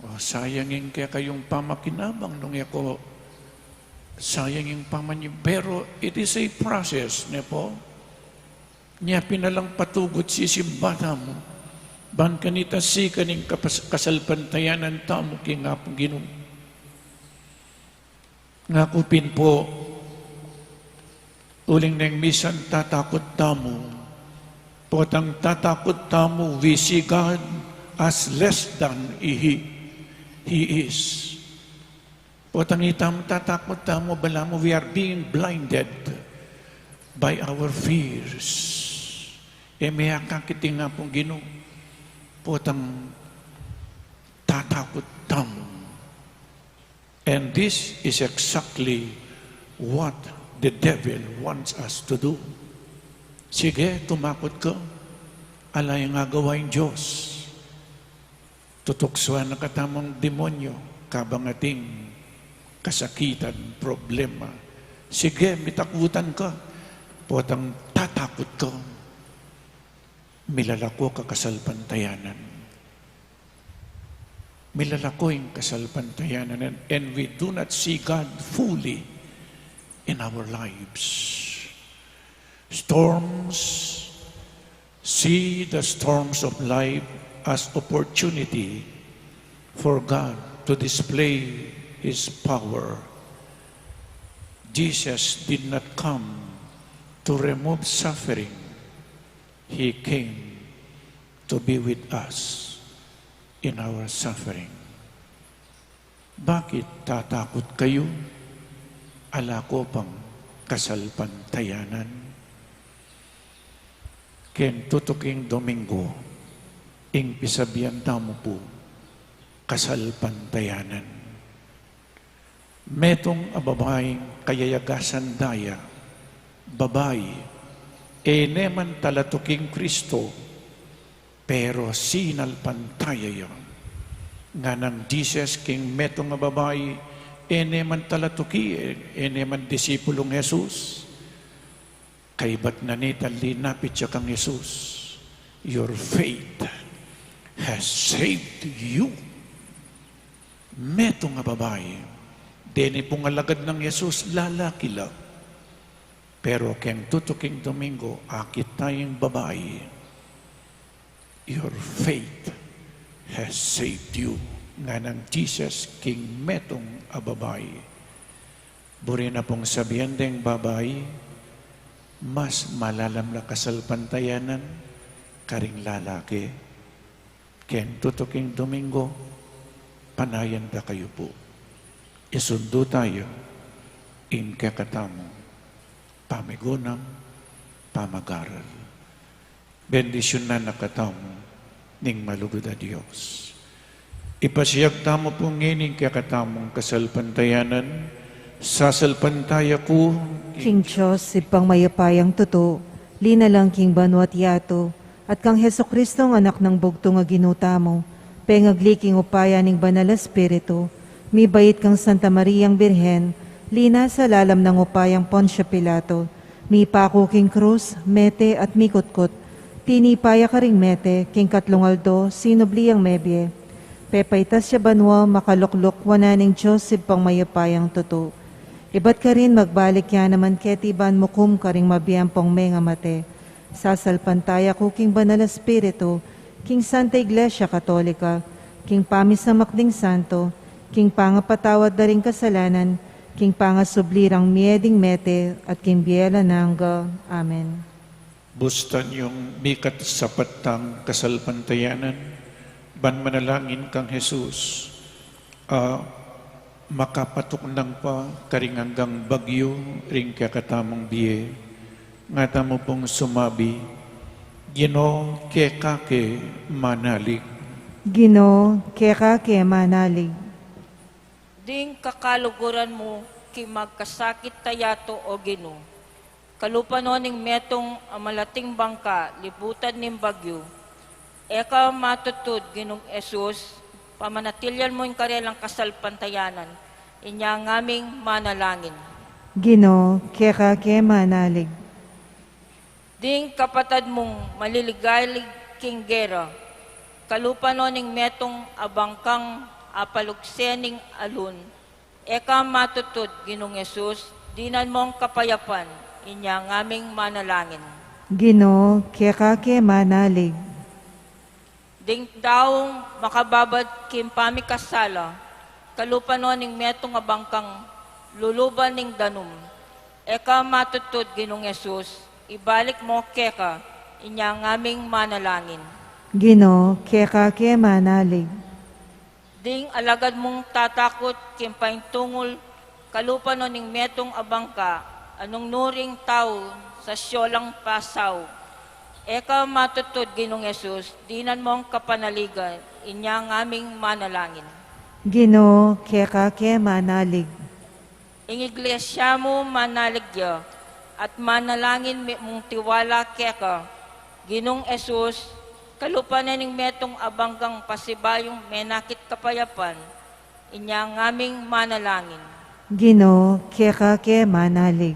O, sayang ing kekayung pamakinabang nung e ko, sayang ing pamanyi-, pero it is a process, ne pu? Nya pin na lang patugut sisimba tamu. Ban kanita sikan ing kapas-, kasalpantayanan tamu king Apung Ginu. Ngaku pin pu, uling neng misan tatakut tamu. Potang tatakut tamu, we see God as less than he, he is. Potang itamu tatakut tamu, balamu we are being blinded by our fears. E me akakit ing Apung Ginu. Potang tatakut tamu. And this is exactly what the devil wants us to do. Sige, tumakut ka. Ala ing agawa ing Dios. Tutuksuan na katamung demonyo, kabang ating kasakitan, problema. Sige, mitakutan ka. Potang tatakut ka. Milalako ka kasalpantayanan. Milalako ing kasalpantayanan, and, and we do not see God fully in our lives. Storms, see the storms of life as opportunity for God to display His power. Jesus did not come to remove suffering. He came to be with us in our suffering. Bakit tatakot kayu? Ala ko pang kasalpantayanan. Keng tutuking Domingo, ing pisabian tamu pu, kasalpantayanan. Metung a babaing kayayagasan da ya, babai, e ne man talatuking Kristo, pero sinalpantaya ya. Nganang Jesus king metung a babai, e ne man talatuki, e, e ne man disipulung Jesus. Kaybat na nita, linapit ya kang Jesus, "Your faith has saved you." Metung a babai, deni pung alagad nang Jesus, lalaki la. Pero keng tutuking Domingo, akit taya ing babai, "Your faith has saved you," nganang Jesus king metung a babai. Buri na pung sabian deng babai, mas malalam la kasalpantayanan karing lalaki. Keng tutuking Domingo, panayan da kayu pu. Isundu taya ing kekatamung pamigunam, pamagaral. Bendisyunan na katamu ning malugud a Dios. Ipasiag tamu pu ngeni ing kekatamung kasalpantayanan, sasalpantaya ku king Dios, Ibpang mayupayang tutu, linalang king banua't yatu, at kang Jesucristo, Anak nang bugtung a Ginu tamu, pengagli king upaya ning Banal a Espiritu, mibait kang Santa Mariang Birhen, linasa lalam nang upayang Poncio Pilato, mipaku king krus, mete at mikutkut, tinipa ya karing mete, king katlung aldo, sinubli yang mebie. Pepaitas ya banua, makalukluk wanan ning Dios Ibpang mayupayang tutu. Ibat karin magbalik ya naman keti ban mukum karing mabibiang mengamate. Sasalpantaya ku king Banal a Espiritu, king Santa Iglesia Katolika, king pamisamak ding santo, king pangapatawad da ring kasalanan, king pangasubli rang mie ding mete, at king bie alang angga. Amen. Bustan yung mikat sapat tang kasalpantayanan, ban manalangin kang Jesus, a makapatuknang pa karing anggang bagyu ring kekatamung bie. Nga tamu pung sumabi, "Ginu, keka ke manalig." Ginu, keka ke manalig. Ding kakaluguran mu king magkasakit a yatu, O Ginu. Kalupa no ning metung a malating bangka libutan ning bagyu, e ka matutud, Ginung Jesus, pamanatilian mu ing karelang kasalpantayanan, inya ngaming manalangin. Ginu, keka ke manalig. Ding kapatad mung maliligalig king gera, kalupa no ning metung a bangkang apalugse ning alun, e ka matutud, Ginung Jesus, dinan mong kapayapan, inya ngaming manalangin. Ginu, keka ke manalig. Ding taung makababad king pamikasala, kalupa no ning metung a bangkang luluban ning danum, e ka matutud, Ginung Jesus, ibalik mo keka, inya ngaming manalangin. Ginu, keka ke manalig. Ding alagad mung tatakut king paintungul, kalupa no ning metung a bangka a nungnu ring tau sa siolang pasaug, e ka matutud, Ginung Jesus, dinan mong kapanaligan, inya ngaming manalangin. Ginu, keka ke manalig. Ing Iglesia mu manalig ya, at manalangin mi mung tiwala keka, Ginung Jesus, kalupa ne ning metung a bangkang pasibayung menakit kapayapan, inya ngaming manalangin. Ginu, keka ke manalig.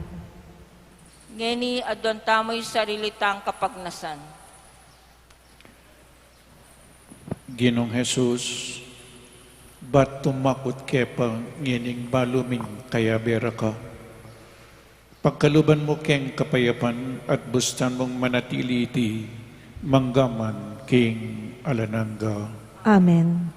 Ngeni aduan tamu ing sarili tang kapagnasan. Ginung Jesus, bat tumakut ke pa ngening balu ming kayabe ra ka. Pagkaluban mu keng kapayapan at bustan mung manatili iti manggaman king alang angga. Amen.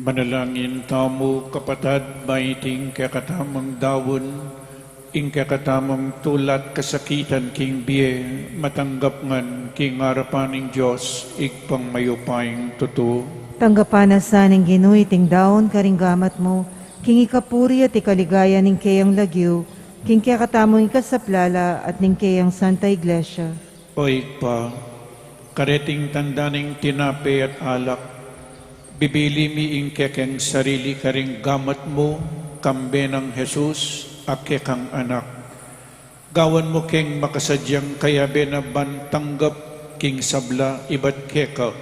Manalangin tamu, kapatad, ba iting kekatamung daun, ing kekatamung tula't kasakitan king bie, matanggap ngan king arapan ning Dios, Ibpang mayupayang tutu. Tanggapan na sa ning Ginu iting daun karing gamat mu, king ikapuri at ikaligaya ning keyang lagyu, king kekatamung ikasaplala at ning keyang Santa Iglesia. O Ibpa, kareting tanda ning tinape at alak, bibili mi ing kekeng sarili karing gamat mu, kambe nang Jesus, a kekang Anak. Gawan mu keng makasadyang kayabe na ban tanggap king sabla ibat keka,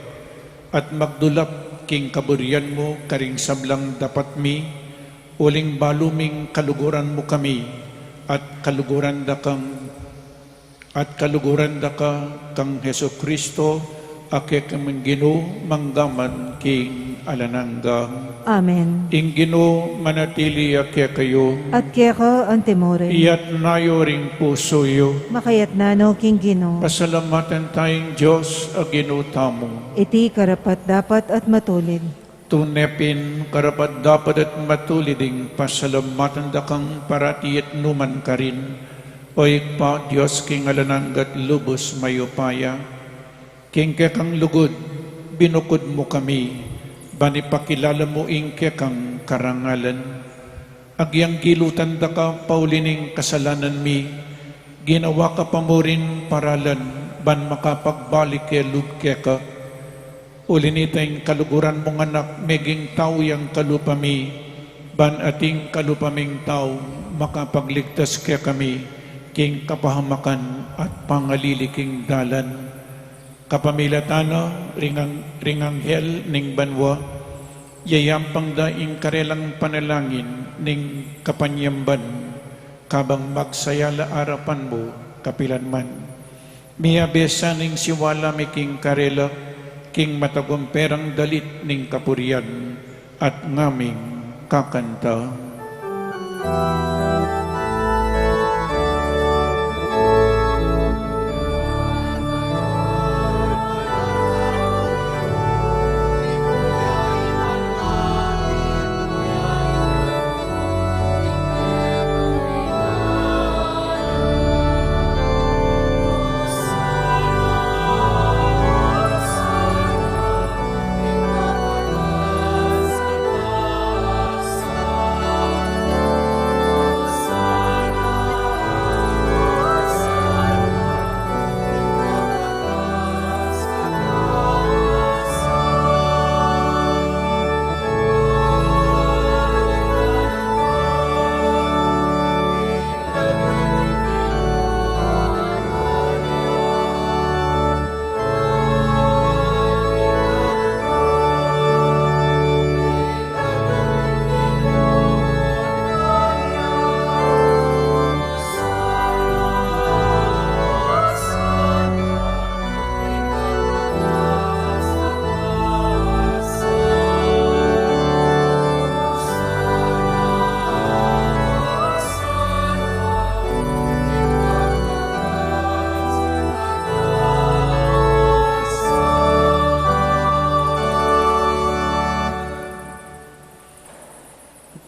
at magdulap king kaburian mu karing sablang dapat mi, uling balu ming kaluguran mu kami, at kaluguran da kang at kaluguran da ka kang Jesucristo, a kekaming Ginu, manggaman king alang angga. Amen. Ing Ginu manatili ya kekayu. At keka antimore. Iyatna yu ring pusu yu. Makayatna no king Ginu. Pasalamatan taya ing Dios a Ginu tamu. Iti karapat-dapat at matulid. Tune pin karapat-dapat at matulid ing pasalamatan da kang parati at nukarin man, O Ibpa, Dios king alang angga at lubus mayupaya. King kekang lugud, binukud mu kami, ban ipakilala mu ing kekang karangalan. Agyang gilutan da ka pauli ning kasalanan mi, ginawa ka pa mu rin paralan, ban makapagbalik ke lub keka. Uli nita ing kaluguran mung Anak meging tau yang kalupa mi, ban ating kalupa ming tau makapagligtas kekami, king kapahamakan at pangalili king dalan. Kapamilatan na ring ang-, ring anghel ning banua, yayampang da ing karelang panalangin ning kapanyamban, kabang magsaya la arapan mu kapilan man. Miyabe sa ning siwala mi king karela, king matagumperang dalit ning kapurian, at ngaming kakanta.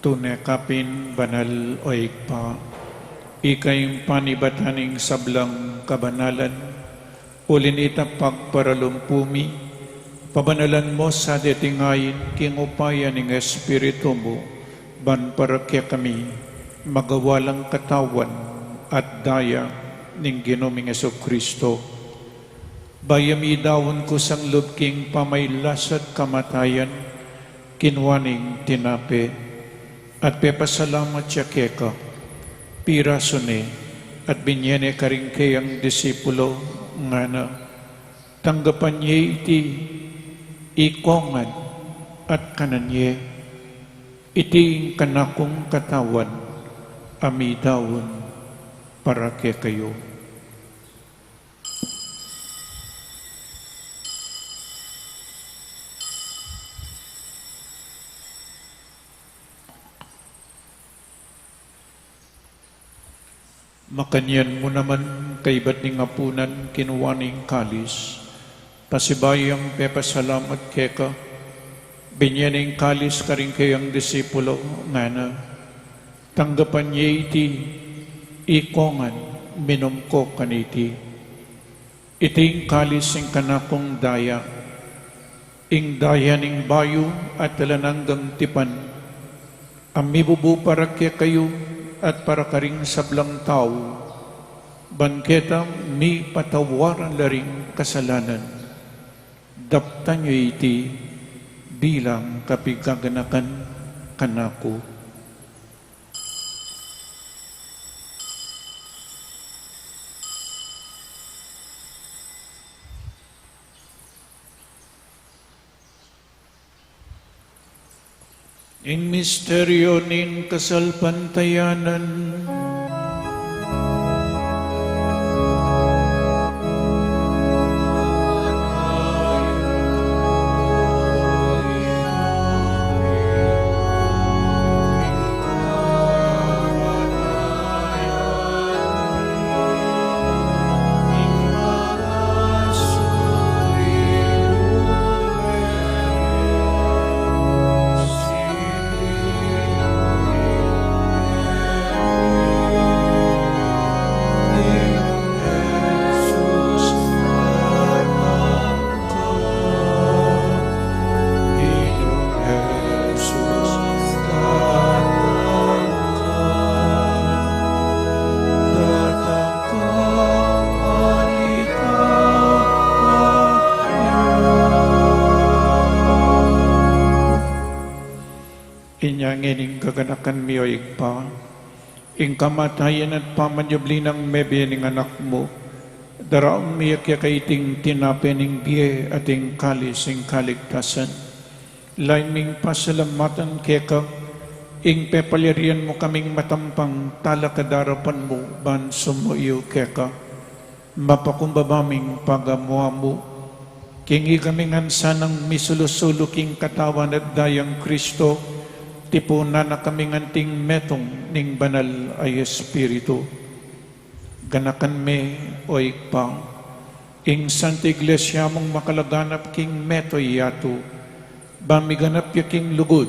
Tune ka pin banal, o Ibpa, ika ing panibatan ning sablang kabanalan, uli na nita pagparalumpu mi, pabanalan mu sa deti ngeni king upaya ning Espiritu mu, ban para kekami magawa lang katawan at daya ning Ginu ming Jesucristo. Bayu mi daun kusang lub king pamaglasat kamatayan, kinua ne ing tinape, at pepasalamat ya keka, pirasu ne, at binye ne karing keyang disipulo, ngana: Tanggapan ye iti, ikongan, at kanan ye. Iti ing kanakung katawan, a midaun para kekayu. Makanyan mu naman, kaibat ning apunan, kinua ne ing kalis, pasibayu yang pepasalamat keka, binye ne ing kalis karing keyang disipulo, ngana: Tanggapan ye iti, ikongan, minum ko kaniti. Iti ing kalis ning kanakung daya, ing daya ning bayu at alang anggang tipan, a mibubu para kekayu at para karing sablang tau, ban keta mipatawaran la ring kasalanan. Daptan ye iti bilang kapigaganakan kanaku. Ing misteryu ning kasalpantayanan. Inya ngeni, gaganakan mi, o Ibpa, ing kamatayan at pamanyubli nang mebie ning Anak mu, daraun mi keka iting tinape ning bie at ing kalis ning kaligtasan. Lain ming pasalamatan keka ing pepalyarian mu kaming matampang talakad king arapan mu ban sumuyu keka. Mapakumbaba ming pagamu-amu king ikami ngan sanang misulu-sulu king katawan at dayang Kristo, tipunan na kami ngan anting metung ning Banal a Espiritu. Ganakan me, o Ibpa, ing Santa Iglesia mung makalaganap king mabilug a yatu, ban miganap ya king lugud,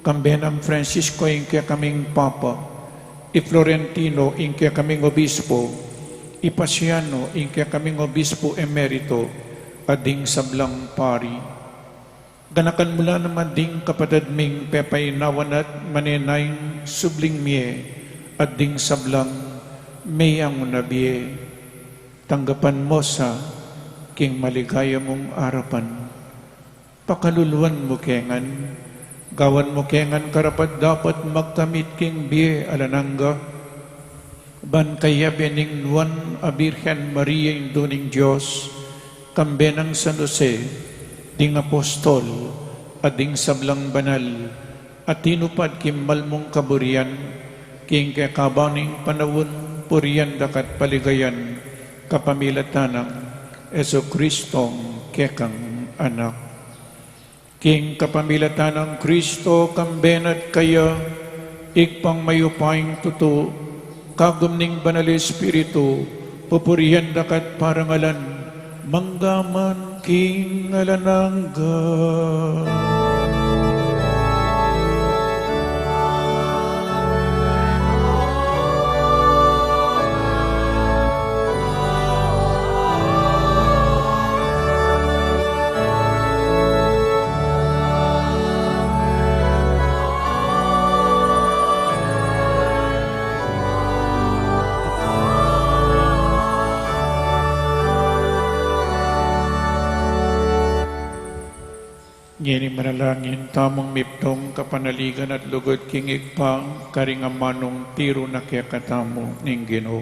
kambe nang Francisco ing kekaming Papa, i Florentino ing kekaming Obispo, i Paciano ing kekaming Obispo Emerito, at ding sablang pari. Ganakan mu la naman ding kapatad ming pepainawan at manenayang subling mie, at ding sablang meyanguna bie. Tanggapan mu sa king maligaya mung arapan. Pakaluluan mu ke ngan, gawan mu ke ngan karapat-dapat magkamit king bie alang angga, ban kayabe ning Nuan a Birhen Maria, Indu ning Dios, kambe nang San Jose, ding apostol, at ding sablang banal a tinupad king mal mung kaburian, king kekaban ning panaun, purian da ka at paligayan, kapamilatan nang Jesucristong kekang Anak. King kapamilatan nang Kristo, kambe na at kaya, Ibpang mayupayang tutu, kagum ning Banal a Espiritu, pupurian da ka at parangalan, mangga man king alang angga. Ngeni manalangin tamung miptung kapanaligan at lugud king Ibpa, karing amanung tiru na kekatamu ning Ginu.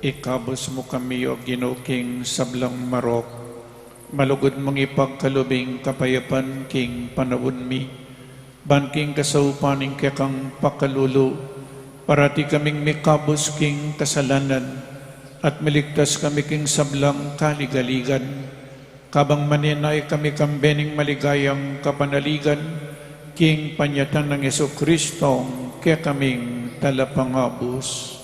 Ikabus mu kami, O Ginu, king sablang marok. Malugud mung ipagkalub ing kapayapan king panaun mi. Ban king kasaupan ning kekang pakalulu, parati kaming mikabus king kasalanan, at miligtas kami king sablang kaligaligan. Kabang manenaya kami kambe ning maligayang kapanaligan, king panyatang nang Jesucristo, kekaming Talapangabus.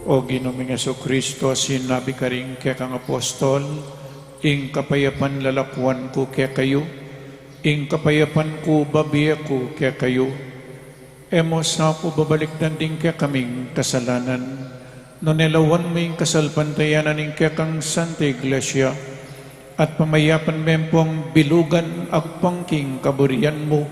O Ginu ming Jesucristo, sinabi karing kekang apostol, ing kapayapan lalakuan ku kekayu, ing kapayapan ku bibie ku kekayu. E mu sa pu babalikdan ding kekaming kasalanan, nune lawan mu ing kasalpantayanan ning kekang Santa Iglesia, at pamayapan me pu bilugan agpang king kaburian mu,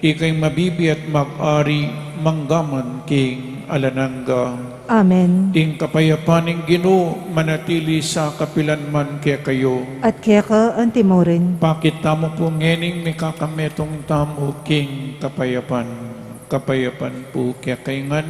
ika ing mabibie at mag-ari mangga man king alang angga. Amen. Ing kapayapan ning Ginu manatili sa kapilan man kekayu. At keka anti mu rin. Pakit tamu pu ngening mikakametung tamu king kapayapan. Kapayapan pu kekayu ngan.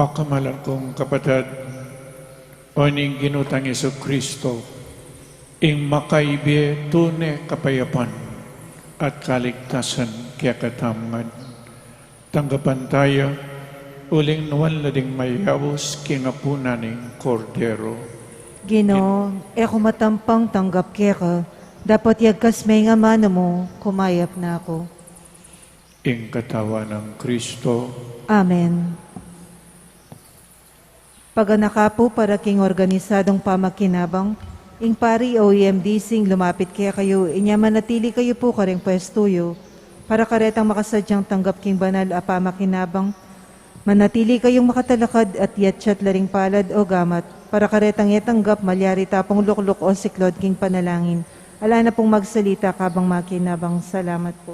Akamalan kung kapatad, o ning Ginu tang Jesucristo, ing makaibie tune kapayapan at kaligtasan kekatamu ngan. Tanggapan taya, uling nuan la ding mayaus king apunan ning Kordero. Ginu, e ku matampang tanggap keka, dapot yagkas me ing amanu mu, kumayap na ku. Ing katawan nang Kristo. Amen. Paganaka pu para king organisadong pamakinabang, ing pari o E M D C ing lumapit kekayu, inya manatili kayu pu karing pwestu yu, para karetang makasadyang tanggap king banal a pamakinabang, manatili kayung makatalakad at yatyat la ring palad o gamat, para karetang e tanggap malyari tapung lukluk o siklod king panalangin. Ala na pung magsalita kabang makinabang. Salamat pu.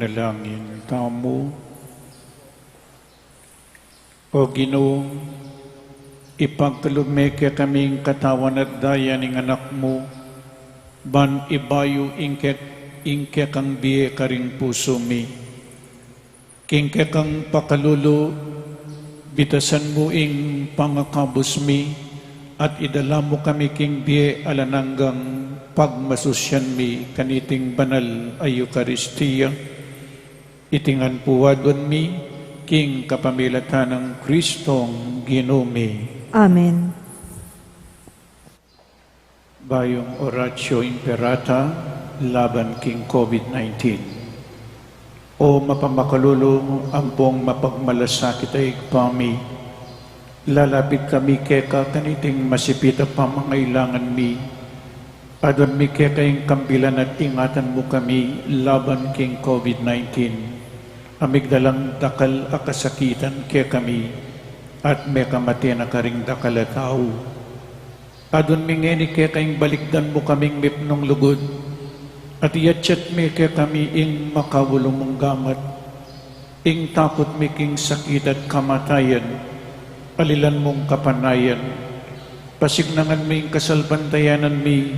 Manalangin tamu. O Ginu, ipagkalub me kekami ing katawan at daya ning Anak mu, ban ibayu ing kek-, ing kekang bie karing pusu mi. King kekang pakalulu, bitasan mu ing pangakabus mi, at idala mu kami king bie alang anggang pagmasusyan mi kaniting banal a Eukaristia. Iti ngan pu aduan mi king kapamilatan nang Kristong Ginu mi. Amen. Bayung Oratio Imperata laban king COVID nineteen. O mapamakalulu ampong mapagmalasakit a Ibpa mi, lalapit kami keka kaniting masipit a pamangailangan mi. Aduan mi keka ing kambilan at ingatan mu kami laban king COVID nineteen, a migdalang dakal a kasakitan kekami, at mekamate na karing dakal a tau. Aduan mi ngeni keka ing balikdan mu kaming mipnung lugud, at iyatyat mi kekami ing makaulu mung gamat. Ing takut mi king sakit at kamatayan, alilan mung kapanayan. Pasignangan mu ing kasalpantayanan mi,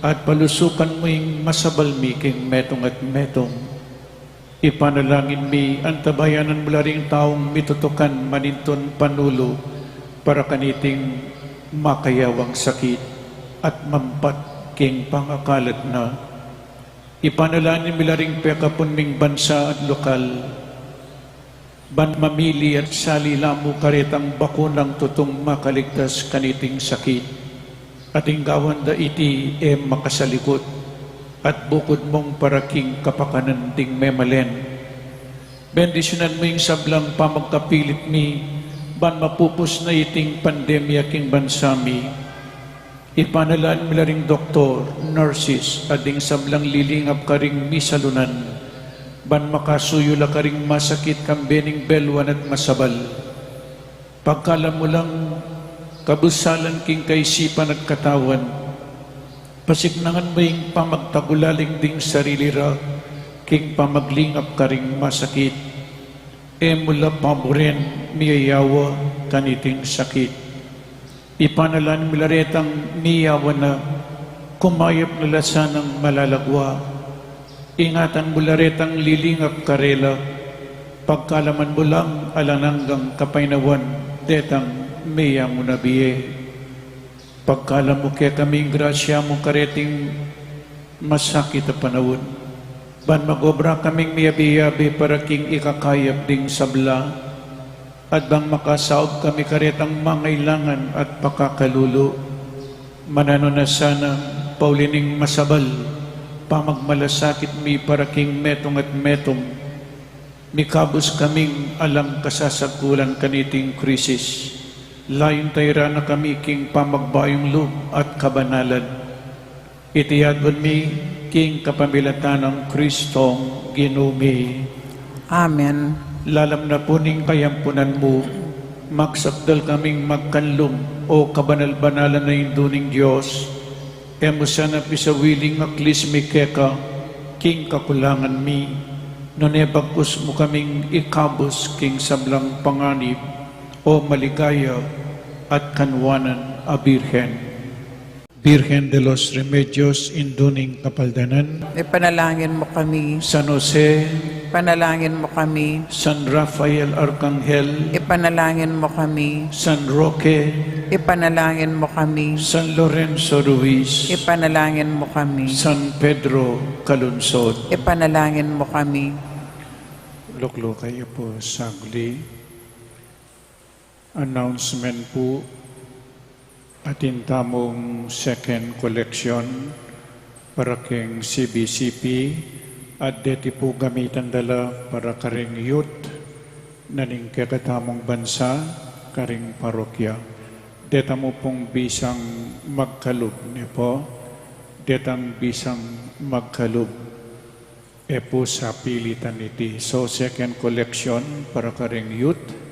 at palusukan mu ing masabal mi king metung at metung. Ipanalangin mi, antabayanan mu la ring taung mitutukan manintun panulu para kaniting makayawang sakit at mampat king pangakalat na. Ipanalangin mi la ring pekapun ming bansa at lokal, ban mamili at sali la mu karetang bakunang tutung makaligtas kaniting sakit. At ing gawan da iti e makasalikut, at bukud mung para king kapakanan ding memalen. Bendisyunan mu ing sablang pamagkapilit mi, ban mapupus na iting pandemya king bansa mi. Ipanalangin mi la ring doktor, nurses, at ding sablang lilingap karing misalunan, ban makasuyu la karing masakit kambe ning beluan at masabal. Pagkalam mu lang kabusalan king kaisipan at katawan, pasignangan mu ing pamagtagulaling ding sarili ra king pamaglingap karing masakit. E mu la paburen miyayawa kaniting sakit. Ipanalangin mi la retang miyawa na, kumayap na la sanang malalagwa. Ingatan mu la retang lilingap karela, pagkalaman mu lang alang anggang kapaynawan detang meyangu na bie. Pagkalam mu kekami ing grasya mu kareting masakit a panaun, ban mag-obra kaming miyabe-yabe para king ikakayap ding sabla, at bang makasaub kami karetang mangailangan at pakakalulu. Mananu na sana, pauli ning masabal pamagmalasakit mi para king metung at metung, mikabus kaming alang kasasagkulan kaniting krisis. Layun tayra na kami king pamagbayung lub at kabanalan. Iti aduan mi king kapamilatan nang Kristong Ginu mi. Amen. Lalam na pu ning kayampunan mu, magsakdal kaming magkanlung, o kabanal-banalan a Indu ning Dios. E mu sana pisawili ing aklis mi keka king kakulangan mi, nune bagkus mu kaming ikabus king sablang panganib, o maligaya at kanwanan a Birhen. Birhen de los Remedios, Indu ning Kapaldanan. Ipanalangin mu kami. San Jose. Ipanalangin mu kami. San Rafael Arcangel. Ipanalangin mu kami. San Roque. Ipanalangin mu kami. San Lorenzo Ruiz. Ipanalangin mu kami. San Pedro Calungsod. Ipanalangin mu kami. Lukluk kayu pu saglit. Announcement pu, atin tamung second collection para king C B C P, at deti pu gamitan da la para karing youth na ning kekatamung bansa, karing parokya. Deta mu pung bisang magkalub, ne pu, detang bisang magkalub. E pu sapilitan iti. So, second collection para karing youth,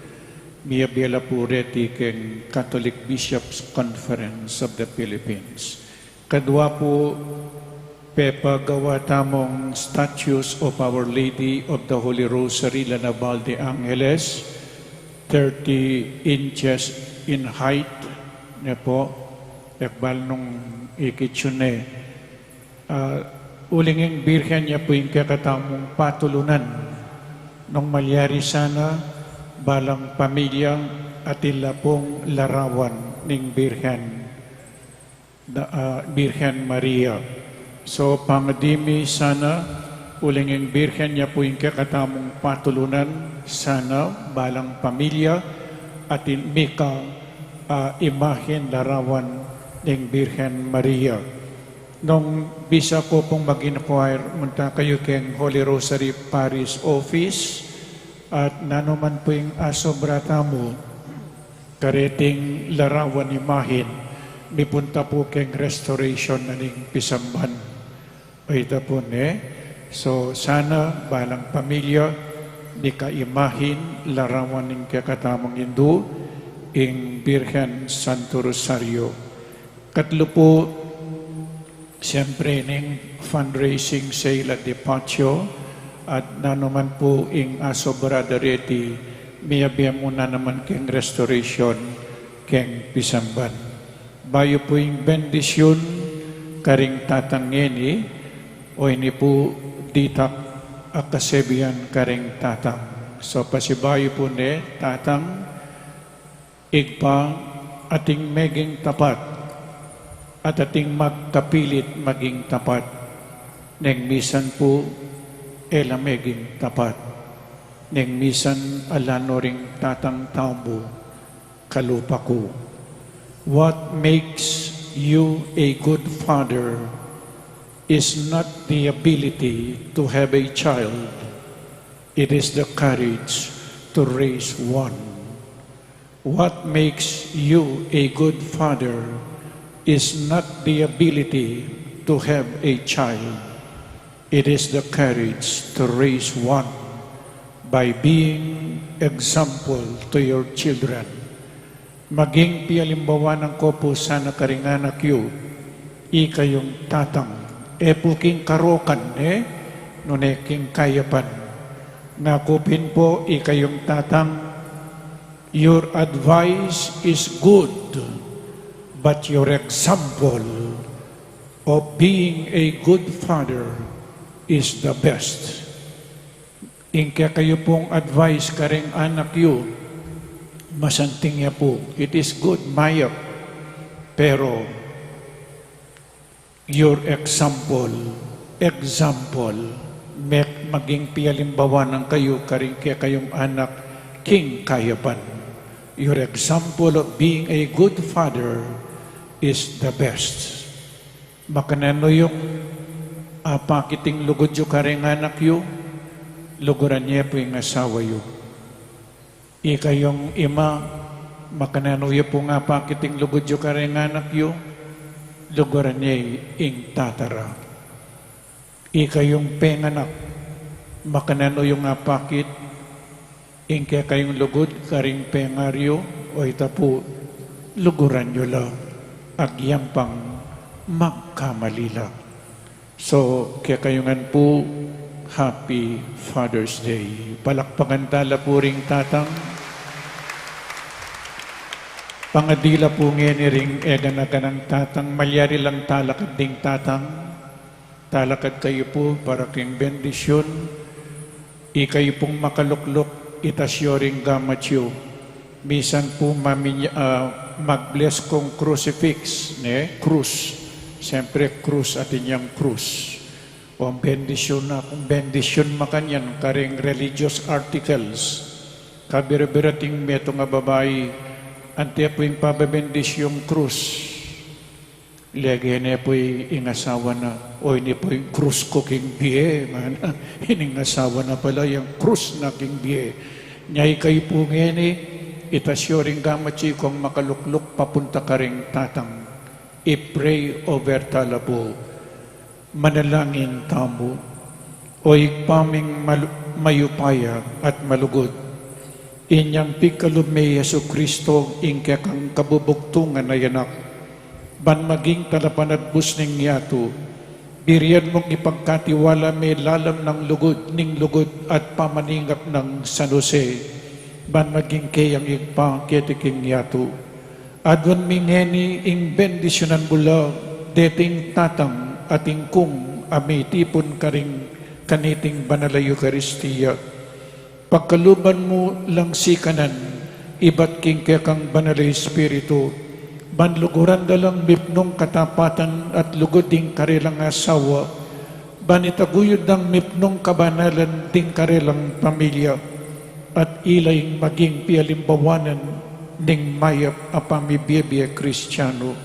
miyabe la pu reti king Catholic Bishops' Conference of the Philippines. Kadua pu, Pepagawa tamung statues of Our Lady of the Holy Rosary, La Naval de Angeles, thirty inches in height, ne pu, ekbal nung ikit yu ne. Ah, uling ing Birhen ya pu ing kekatamung patulunan, nung malyari sana, balang pamilya, atin la pung larawan ning Birhen, na, ah, Birhen Maria. So, pangadi mi sana, uling ing Birhen ya pu ing kekatamung patulunan, sana, balang pamilya, atin mika, ah, imahen, larawan ning Birhen Maria. Nung bisa ku pung mag-inquire, munta kayu keng Holy Rosary Parish Office, at nanu man pu ing asobra tamu kareting larawan, imahen, mipunta pu keng restoration na ning pisamban. Ay, ita pu ne. So, sana, balang pamilya, mika imahen, larawan ning kekatamung Indu, ing Birhen Santo Rosario. Katlu pu, siyempre, ning fundraising sale at depatio, at nanu man pu ing asobra da reti, miyabe mu na naman keng restoration, keng pisamban. Bayu pu ing bendisyun karing tatang ngeni, o ini pu ditak a kasebian karing tatang. So, pasibayu pu ne, tatang, Ibpa, ating meging tapat, at ating magkapilit maging tapat, neng misan pu e la meging tapat, neng misan ala no ring tatang tamu kalupa ku. What makes you a good father is not the ability to have a child, it is the courage to raise one. What makes you a good father is not the ability to have a child. It is the courage to raise one by being example to your children. Maging pialimbawanan ko pu sana karing anak yu, ikayung tatang, e pu king karokan, e, nune king kayapan. Naku pin pu, ikayung tatang, your advice is good, but your example of being a good father is the best. Ing kekayu pung advice karing anak yu, masanting ya pu, it is good, mayap. Pero, your example, example, me-, maging pialimbawanan kayu karing kekayung anak king kayapan. Your example of being a good father is the best. Makananu yung apakit ing lugud yu karing anak yu, luguran ye pu ing asawa yu. Ikayung ima, makananu yu pung apakit ing lugud yu karing anak yu, luguran ye ing tata ra. Ikayung penganak, makananu yung apakit ing kekayung lugud karing pengaru, o ita pu, luguran yu la, agyang pang magkamali la. So, kekayu ngan pu, Happy Father's Day. Palakpakan tala pu ring tatang. Pangadi la pu ngeni ring eganaganang tatang, malyari lang talakad ding tatang. Talakad kayu pu para king bendisyun. Ikayu pung makalukluk, itas yu ring gamat yu. Misan pu maminya-, ah, mag-bless kung crucifix, ne? Krus. Siyempre, krus, atin yang krus. O bendisyun na, kung bendisyun makanyan, karing religious articles. Kabira-bira ting metung a babai, ante pu ing pababendisyung krus. Lege ne pu ing asawa na, o ini pu ing krus ku king bie, ngana, ining asawa na pala, yang krus na king bie. Nya ikayu pu ngeni, itas yu ring gamat yu kung makalukluk papunta karing tatang. I-pray over tala pu. Manalangin tamu. O Ibpa ming malu-, mayupaya at malugud, inyang pikalub me i Jesucristo ing kekang kabubugtungan a anak, ban maging talapanagpus ning yatu, Birian mung ipagkatiwala me lalam nang lugud ning lugud at pamaningat nang San Jose, ban maging keyang Ibpa keti king yatu. Aduan mi ngeni ing bendisyunan mu la deting tatang at ing kung a mitipun karing kaniting banal a Eukaristia. Pagkaluban mu lang sikanan, ibat king kekang Banal a Espiritu, ban luguran da lang mipnung katapatan at lugud ding karelang asawa, ban itaguyud dang mipnung kabanalan ding karelang pamilya, at ila ing maging pialimbawanan ning mayap a pamibie-bie Kristiano.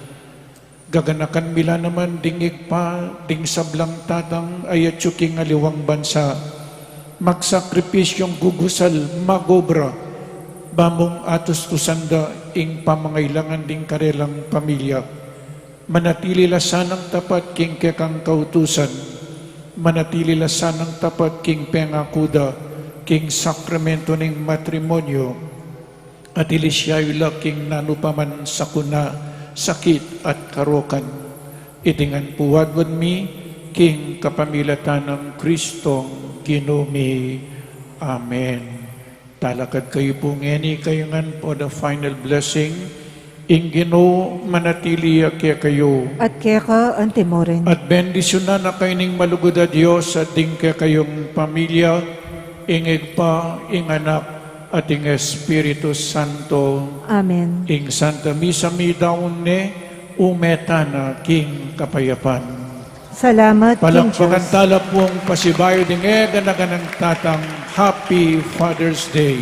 Gaganakan mi la naman ding Ibpa, ding sablang tatang a yatyu king aliwang bansa, magsakripisyung gugusal, magobra, ban mung atustusan da ing pamangailangan ding karelang pamilya. Manatili la sanang tapat king kekang kautusan, manatili la sanang tapat king pengaku da king sakramento ning matrimonyo, at ilisya yu la king nanu pa man sakuna, sakit at karokan. Iti ngan pu aduan mi king kapamilatan nang Kristong Ginu mi. Amen. Talakad kayu pu ngeni, kayu ngan for the final blessing. Ing Ginu manatili ya kekayu. At keka antimurin. At bendisyunan na kayu ning malugud a Dios at ding kekayung pamilya, ing Ibpa, ing Anak, at ing Espiritu Santo. Amen. Ing Santa Misa midaun ne, ume tana king kapayapan. Salamat king Dios. Palakpakan tala pung pasibayu ding eganaganang tatang. Happy Father's Day.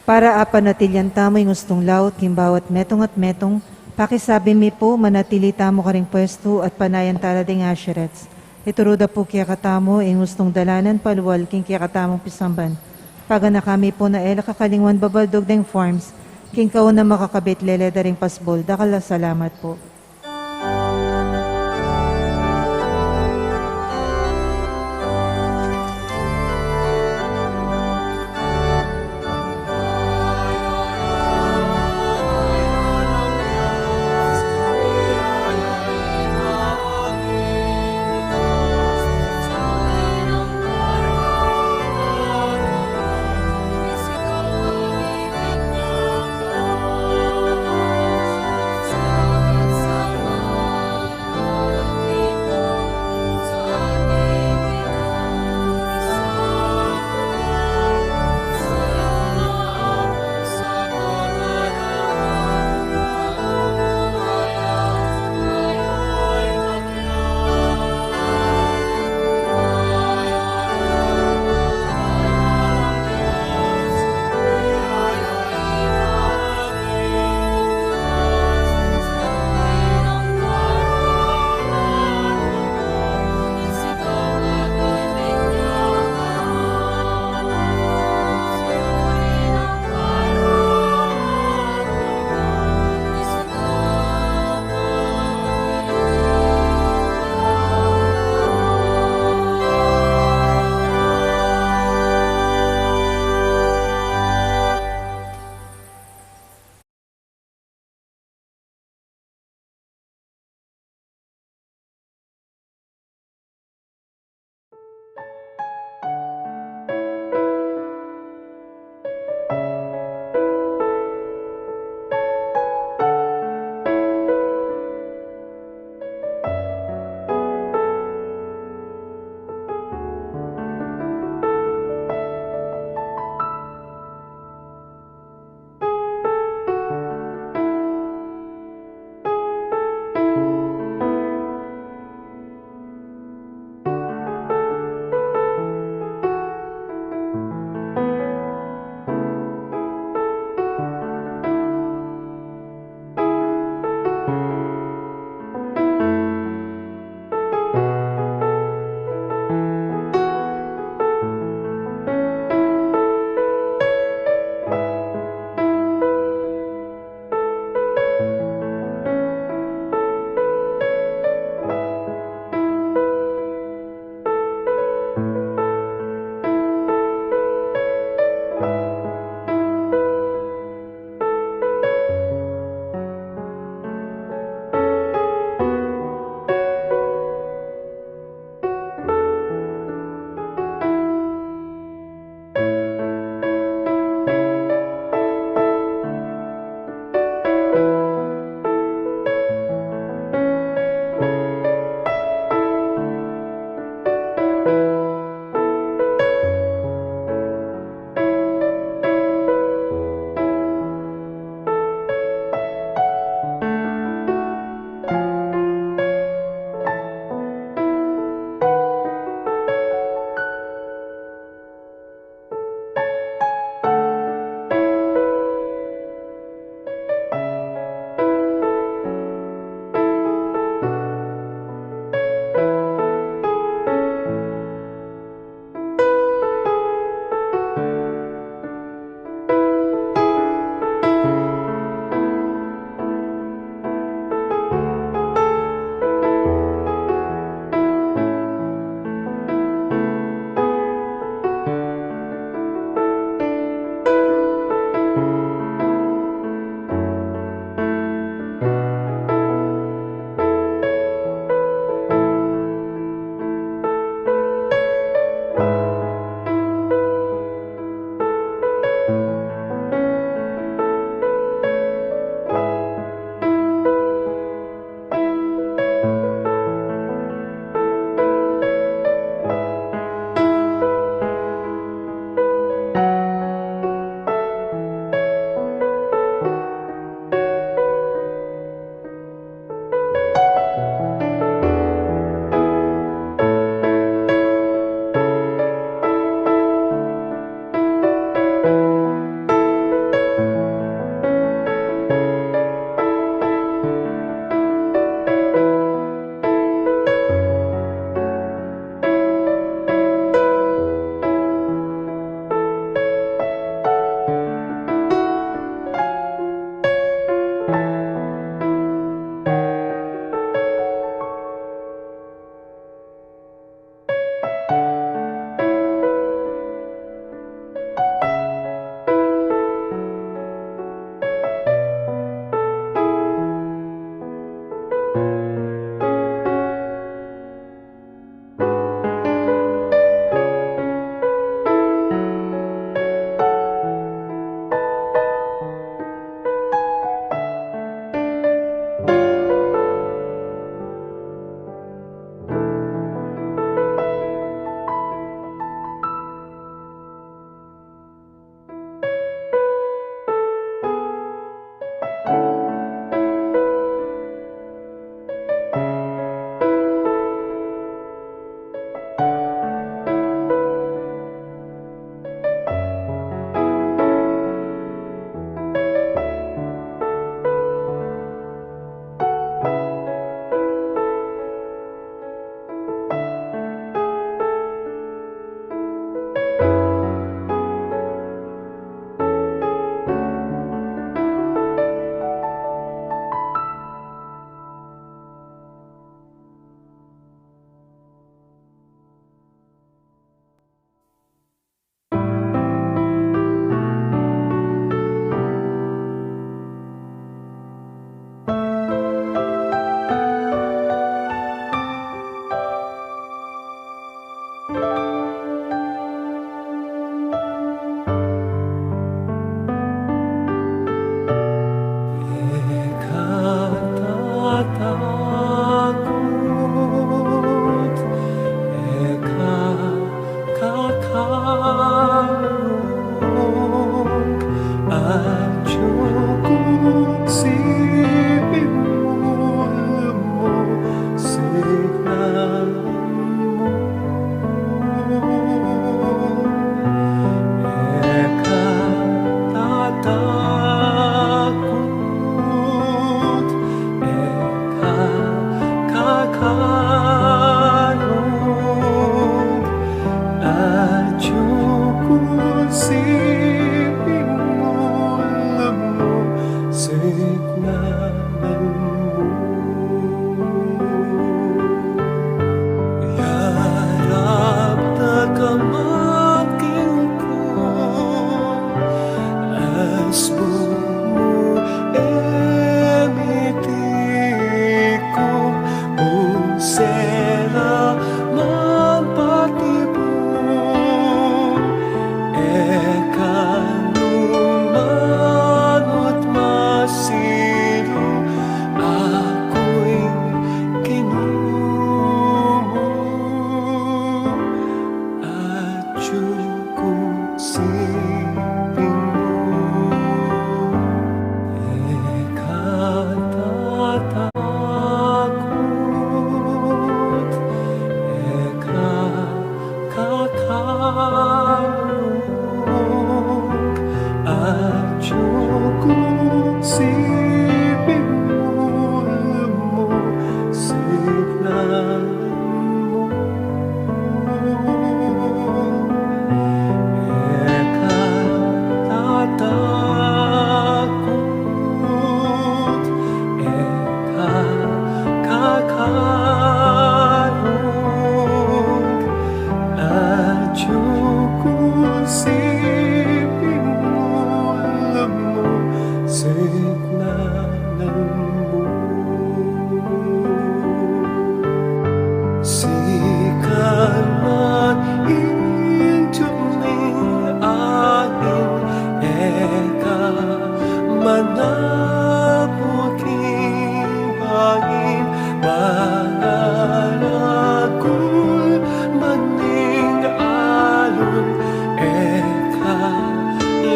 Para apanatilyan tamu ing ustung laut king bawat metung at metung, pakisabi mi pu, manatili tamu karing pwestu at panayan tala ding asherets. Ituru da pu kekatamu ing ustung dalanan palual king kekatamung pisamban. Paganaka mi pu na e la kakalingwan babaldug deng forms king kaunang makakabit lele da ring pasbul. Dakal a salamat pu. Mangalagul man ing alun, e ka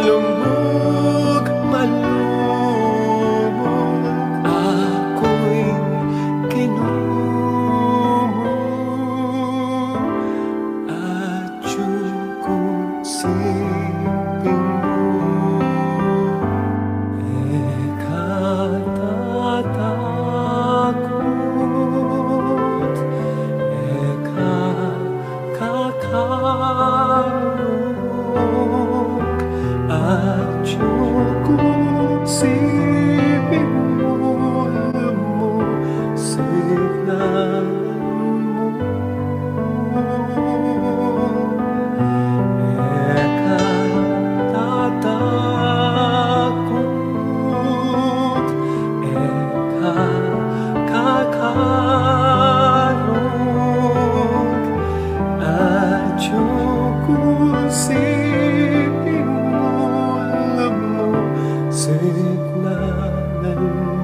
lumug malumug, aku ing Ginu mu, atyu ku siping mu. E ka tatakut, e ka kakarung, atyu ku siping mu, lumusignan mu. E ka tatakut, e ka kakarung, atyu ku siping mu, lumusignan mu.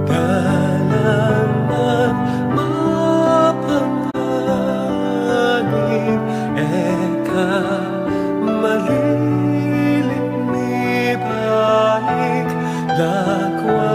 Dalan nang mapanganib, e ka maliling mibalik, lakwan